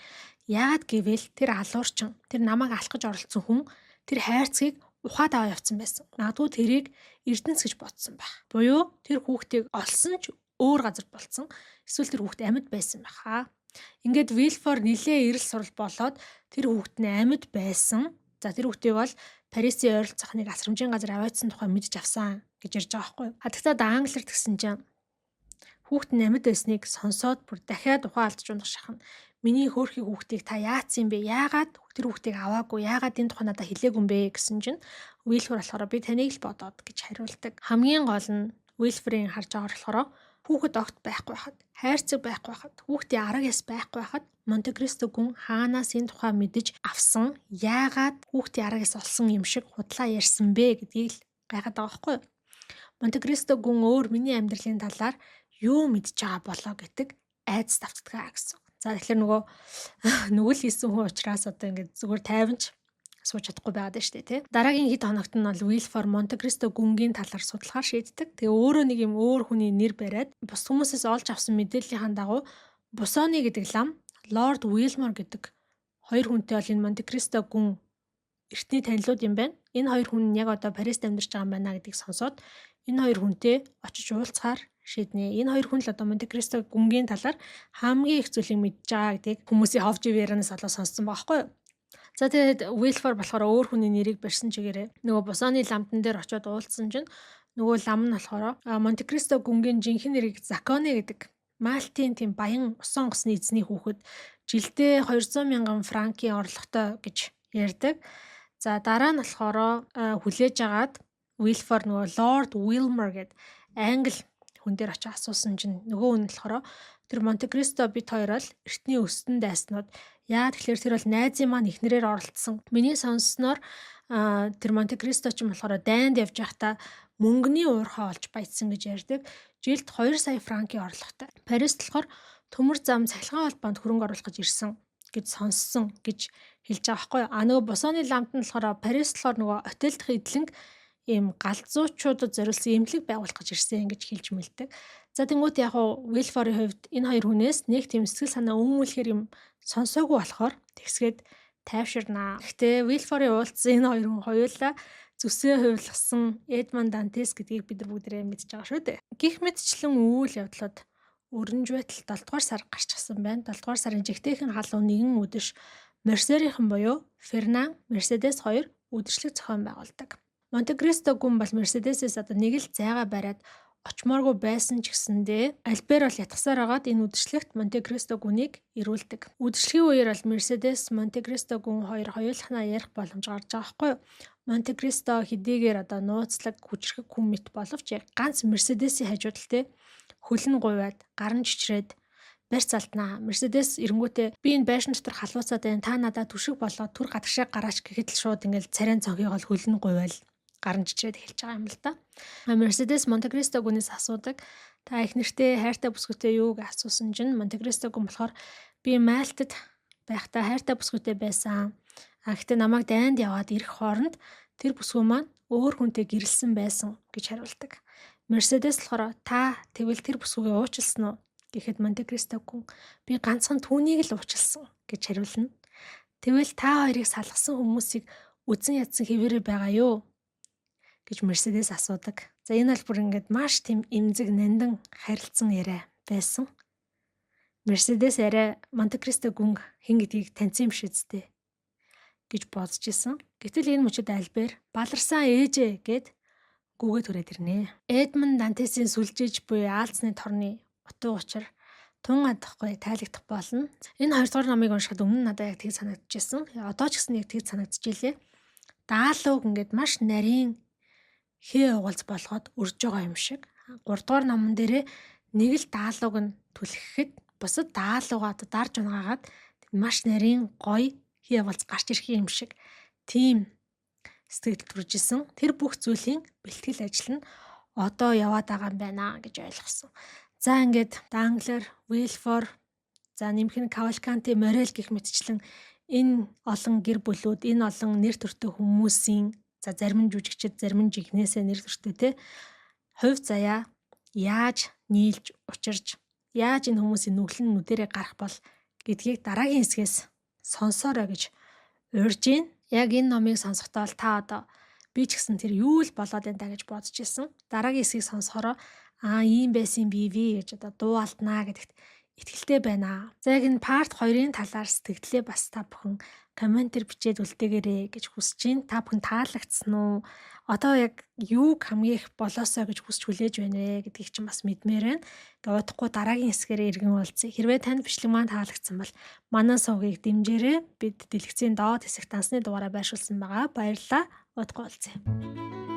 Яагаад гэвэл тэр алуурчин, тэр намайг алах гэж оролцсон хүн тэр хайрцгийг ухаад аваа явцсан байсан. Магадгүй тэрийг эрдэнэс гэж бодсон байх. Буюу тэр хүүхдийг олсон ч өөр газар болцсон. Эсвэл тэр хүүхд амьд байсан байхаа. Ингээд Вилфор нилээ эрэл сурал болоод тэр хүүхд нь амьд байсан. За тэр хүүхдийг бол Парисын ойролцоох нэг асрамжийн газар аваадсан тухай мэдж авсан гэж ярьж байгаа байхгүй юу. А тэгтээ Англиар тэгсэн чинь хүүхд нь амьд байсныг сонсоод бүр дахиад ухаан алдаж унах шахна. Миний хөөрхий хүүхдийг та яатсан юм бэ? Яагаад тэр хүүхдийг аваагүй? Яагаад энэ тухай надад хэлээгүй юм бэ гэсэн чинь Уилфор болохоор би таныг л бодоод гэж хариулдаг. Хамгийн гол нь Уилфорын харж байгаа болохоор хүүхэд огт байхгүй байхад, хайрцаг байхгүй байхад, хүүхдийн арга яс байхгүй байхад Монте-Кристо гүн хаанаас энэ тухай мэдэж авсан, яагаад хүүхдийн арга яс олсон юм шиг худлаа ярьсан бэ гэдгийг л гайхаад байгаа байхгүй юу? Монте-Кристо гүн өөр миний амьдралын талаар юу мэдж байгаа болоо гэдэг айдас давтдаг гэсэн. За тэгэхээр нөгөө нүгэл хийсэн хүн учраас одоо ингээд зүгээр тайванч сууж чадахгүй байгаад байна шүү дээ тий. Дараагийн хэд хоногт нь бол Уилфор Монте-Кристо гүнгийн талаар судлахаар шийддэг. Тэгээ өөрөө нэг юм өөр хүний нэр бариад бус хүмүүсээс олж авсан мэдээллийнхаа дагуу Бусоны гэдэг лам, Лорд Уилмор гэдэг хоёр хүнтэй бол энэ Монте-Кристо гүн эртний танилуд юм байна. Энэ хоёр хүн нь яг одоо Парист амьдарч байгаа юм байна гэдгийг сонсоод энэ хоёр хүнтэй очиж уулзахаар шийднэ. Энэ хоёр хүн л одоо Монте-Кристо гүнгийн талаар хамгийн их зүйлийг мэдж байгаа гэдгийг хүмүүсийн ховж ярианаас олоо сонссон байгаа байхгүй юу? За тэгээд Уилфор болохоор өөр хүний нэрийг барьсан чигээрээ нөгөө Бусоны ламтан дээр очиод уулзсан чинь нөгөө лам нь болохоор Монте-Кристо гүнгийн жинхэнэ нэрийг Законе гэдэг Малтын тийм баян усан онгоцны эзний хүүхэд жилдээ 200 мянган франкийн орлоготой гэж ярьдаг. За дараа нь болохоор хүлээж агаад Уилфор нөгөө Лорд Уилмор гэд англи хүн дээр очиж асуусан чинь нөгөө хүн болохоор тэр Монте-Кристо бит хоёр бол эртний өстөн дайснууд. Яа тэгэхээр тэр бол найзын маань эхнэрээр оролцсон. Миний сонссноор тэр Монте-Кристо ч юм болохоор дайнд явж байхдаа мөнгөний уурхай олж баяжсан гэж ярьдаг. Жилд 2 сая франкийн орлоготой. Парист болохоор төмөр зам цахилгаан холбоонд хөрөнгө оруулах гэж ирсэн гэж сонссон гэж хэлж байгаа байхгүй. А нөгөө Бусоны ламт нь болохоор Парист болохоор нөгөө отель дахь эдлэнг ийм галзуучуудад зориулсан эмнэлэг байгуулах гэж ирсэн гэж хэлж мэлдэг. За тэнгуут яг уу Уилфорын хувьд энэ хоёр хүнээс нэг тийм сэтгэл санаа өмүүлэхэр юм сонсоогүй болохоор тэгсгээд тайвширнаа. Гэхдээ Уилфорын уулзсан энэ хоёр хүн хоёулаа зүсээ хувилгасан Эдмонд Дантес гэдгийг бид нар бүгдээрээ мэдж байгаа шүү дээ. Гэх мэтчлэн үйл явдлууд өрнж байтал 7 дугаар сар гарчихсан байна. 7 дугаар сарын жигтэйхэн халуун нэгэн үдэш Морсерийнхан буюу Фернан, Мерседес хоёр үдшилэг зохион байгуулдаг. Монте-Кристо гүн бол Мерседесээс одоо нэг л зайгаа бариад очмооргүй байсан ч гэсэндээ Альбер бол ятгсаар агаад энэ үдшилэгт Монте-Кристо гүнийг ирүүлдэг. Үдшилгийн үеэр бол Мерседес, Монте-Кристо гүн хоёр хоёулахнаа ярих боломж гарч байгаа байхгүй юу? Монте-Кристо хэдийгээр одоо нууцлаг хүчрхэг хүн мэт боловч яг ганц Мерседесийн хажууд л те хөл нь гуйваад гар нь чичрээд барьц алднаа. Мерседес эренгүүтээ би энэ байшин дотор халууцаад байна. Та надад түшиг болоод түр гадагшаа гараач гэхэд л шууд ингээл царайн цонхыг ол хөл нь гуйвал гар нь чичрээд эхэлж байгаа юм л да. Мерседес Монте-Кристо гүнээс асуудаг. Та их нэртэй хайртай бүсгүйтэй юу гэж асуусан чинь Монте-Кристо гүн болохоор би Мальтад байхдаа хайртай бүсгүйтэй байсан. А гэхдээ намайг дайнд яваад ирэх хооронд тэр бүсгүй маань өөр хүнтэй гэрэлсэн байсан гэж хариулдаг. Мерседес болохоор та тэгвэл тэр бүсгүйгээ уучлсан уу гэхэд Монте-Кристо гүн би ганцхан түүнийг л уучлсан гэж хариулна. Тэгвэл та хоёрыг салгасан хүмүүсийг үзэн ядсан хэвээрээ байгаа юу гэж Мерседес асуудаг. За энэ бол бүр ингээд маш тийм эмзэг нандин харилцан яриа байсан. Мерседес арай Монте-Кристо гүн хэн гэдгийг таньсан юм шиг үстэй гэж бодож исэн. Гэтэл энэ мөчид Альбер баларсан ээжээ гэд гүгээ түрээд ирнэ. Эдмонд Дантесийн сүлжээж буюу аалзны торны утга учир тун адахгүй тайлагдах болно. Энэ хоёрдугаар номыг уншихад өмнө надад яг тэг санагдчихсэн. Одоо ч гэсэн яг тэг санагдчихжээ. Даалууг ингээд маш нарийн хээ угалц болгоод өрж байгаа юм шиг. Гуравдугаар номон дээрээ нэг л даалууг нь түлхэхэд бусад даалуугаа одоо дарж унгаагаад маш нарийн гоё хээ угалц гарч ирэх юм шиг тийм сэтгэл төрж исэн. Тэр бүх зүйлийн бэлтгэл ажил нь одоо яваад байгаа юм байна гэж ойлгосон. За ингээд Данглер, Вилфор, за нэмэх нь Кавалканти, Морел гэх мэтчлэн энэ олон гэр бүлүүд, энэ олон нэр төртэй хүмүүсийн за зарим нь жүжигчд, зарим нь жигнэсээ нэр төртэй те хувь заяа яаж нийлж учирч, яаж энэ хүмүүсийн нүглэн нүдэрээ гарах бол гэдгийг дараагийн хэсгээс сонсоорой гэж урьж гин. Яг энэ номыг сонсохдоо л та одоо би ч гэсэн тэр юу л болоод байна та гэж бодож исэн. Дараагийн хэсгийг сонсохороо аа ийм байсан би ви гэж одоо дуу алднаа гэдэгт итгэлтэй байна. За яг энэ part 2-ын талаар сэтгэлдээ бас та бүхэн комментэр бичээд үлдээгээрэй гэж хүсэж байна. Та бүхэн таалагдсан уу? Одоо яг юуг хамгийн их болоосоо гэж хүсч хүлээж байна вэ гэдгийг чинь бас мэдмээр байна. Ингээ удахгүй дараагийн хэсгээрээ иргэн уулзъя. Хэрвээ танд бичлэг маань таалагдсан бол манай сувгийг дэмжээрэй. Бид дэлгэцийн доод хэсэгт дансны дугаараа байршуулсан байгаа. Баярлалаа. Удахгүй уулзъя.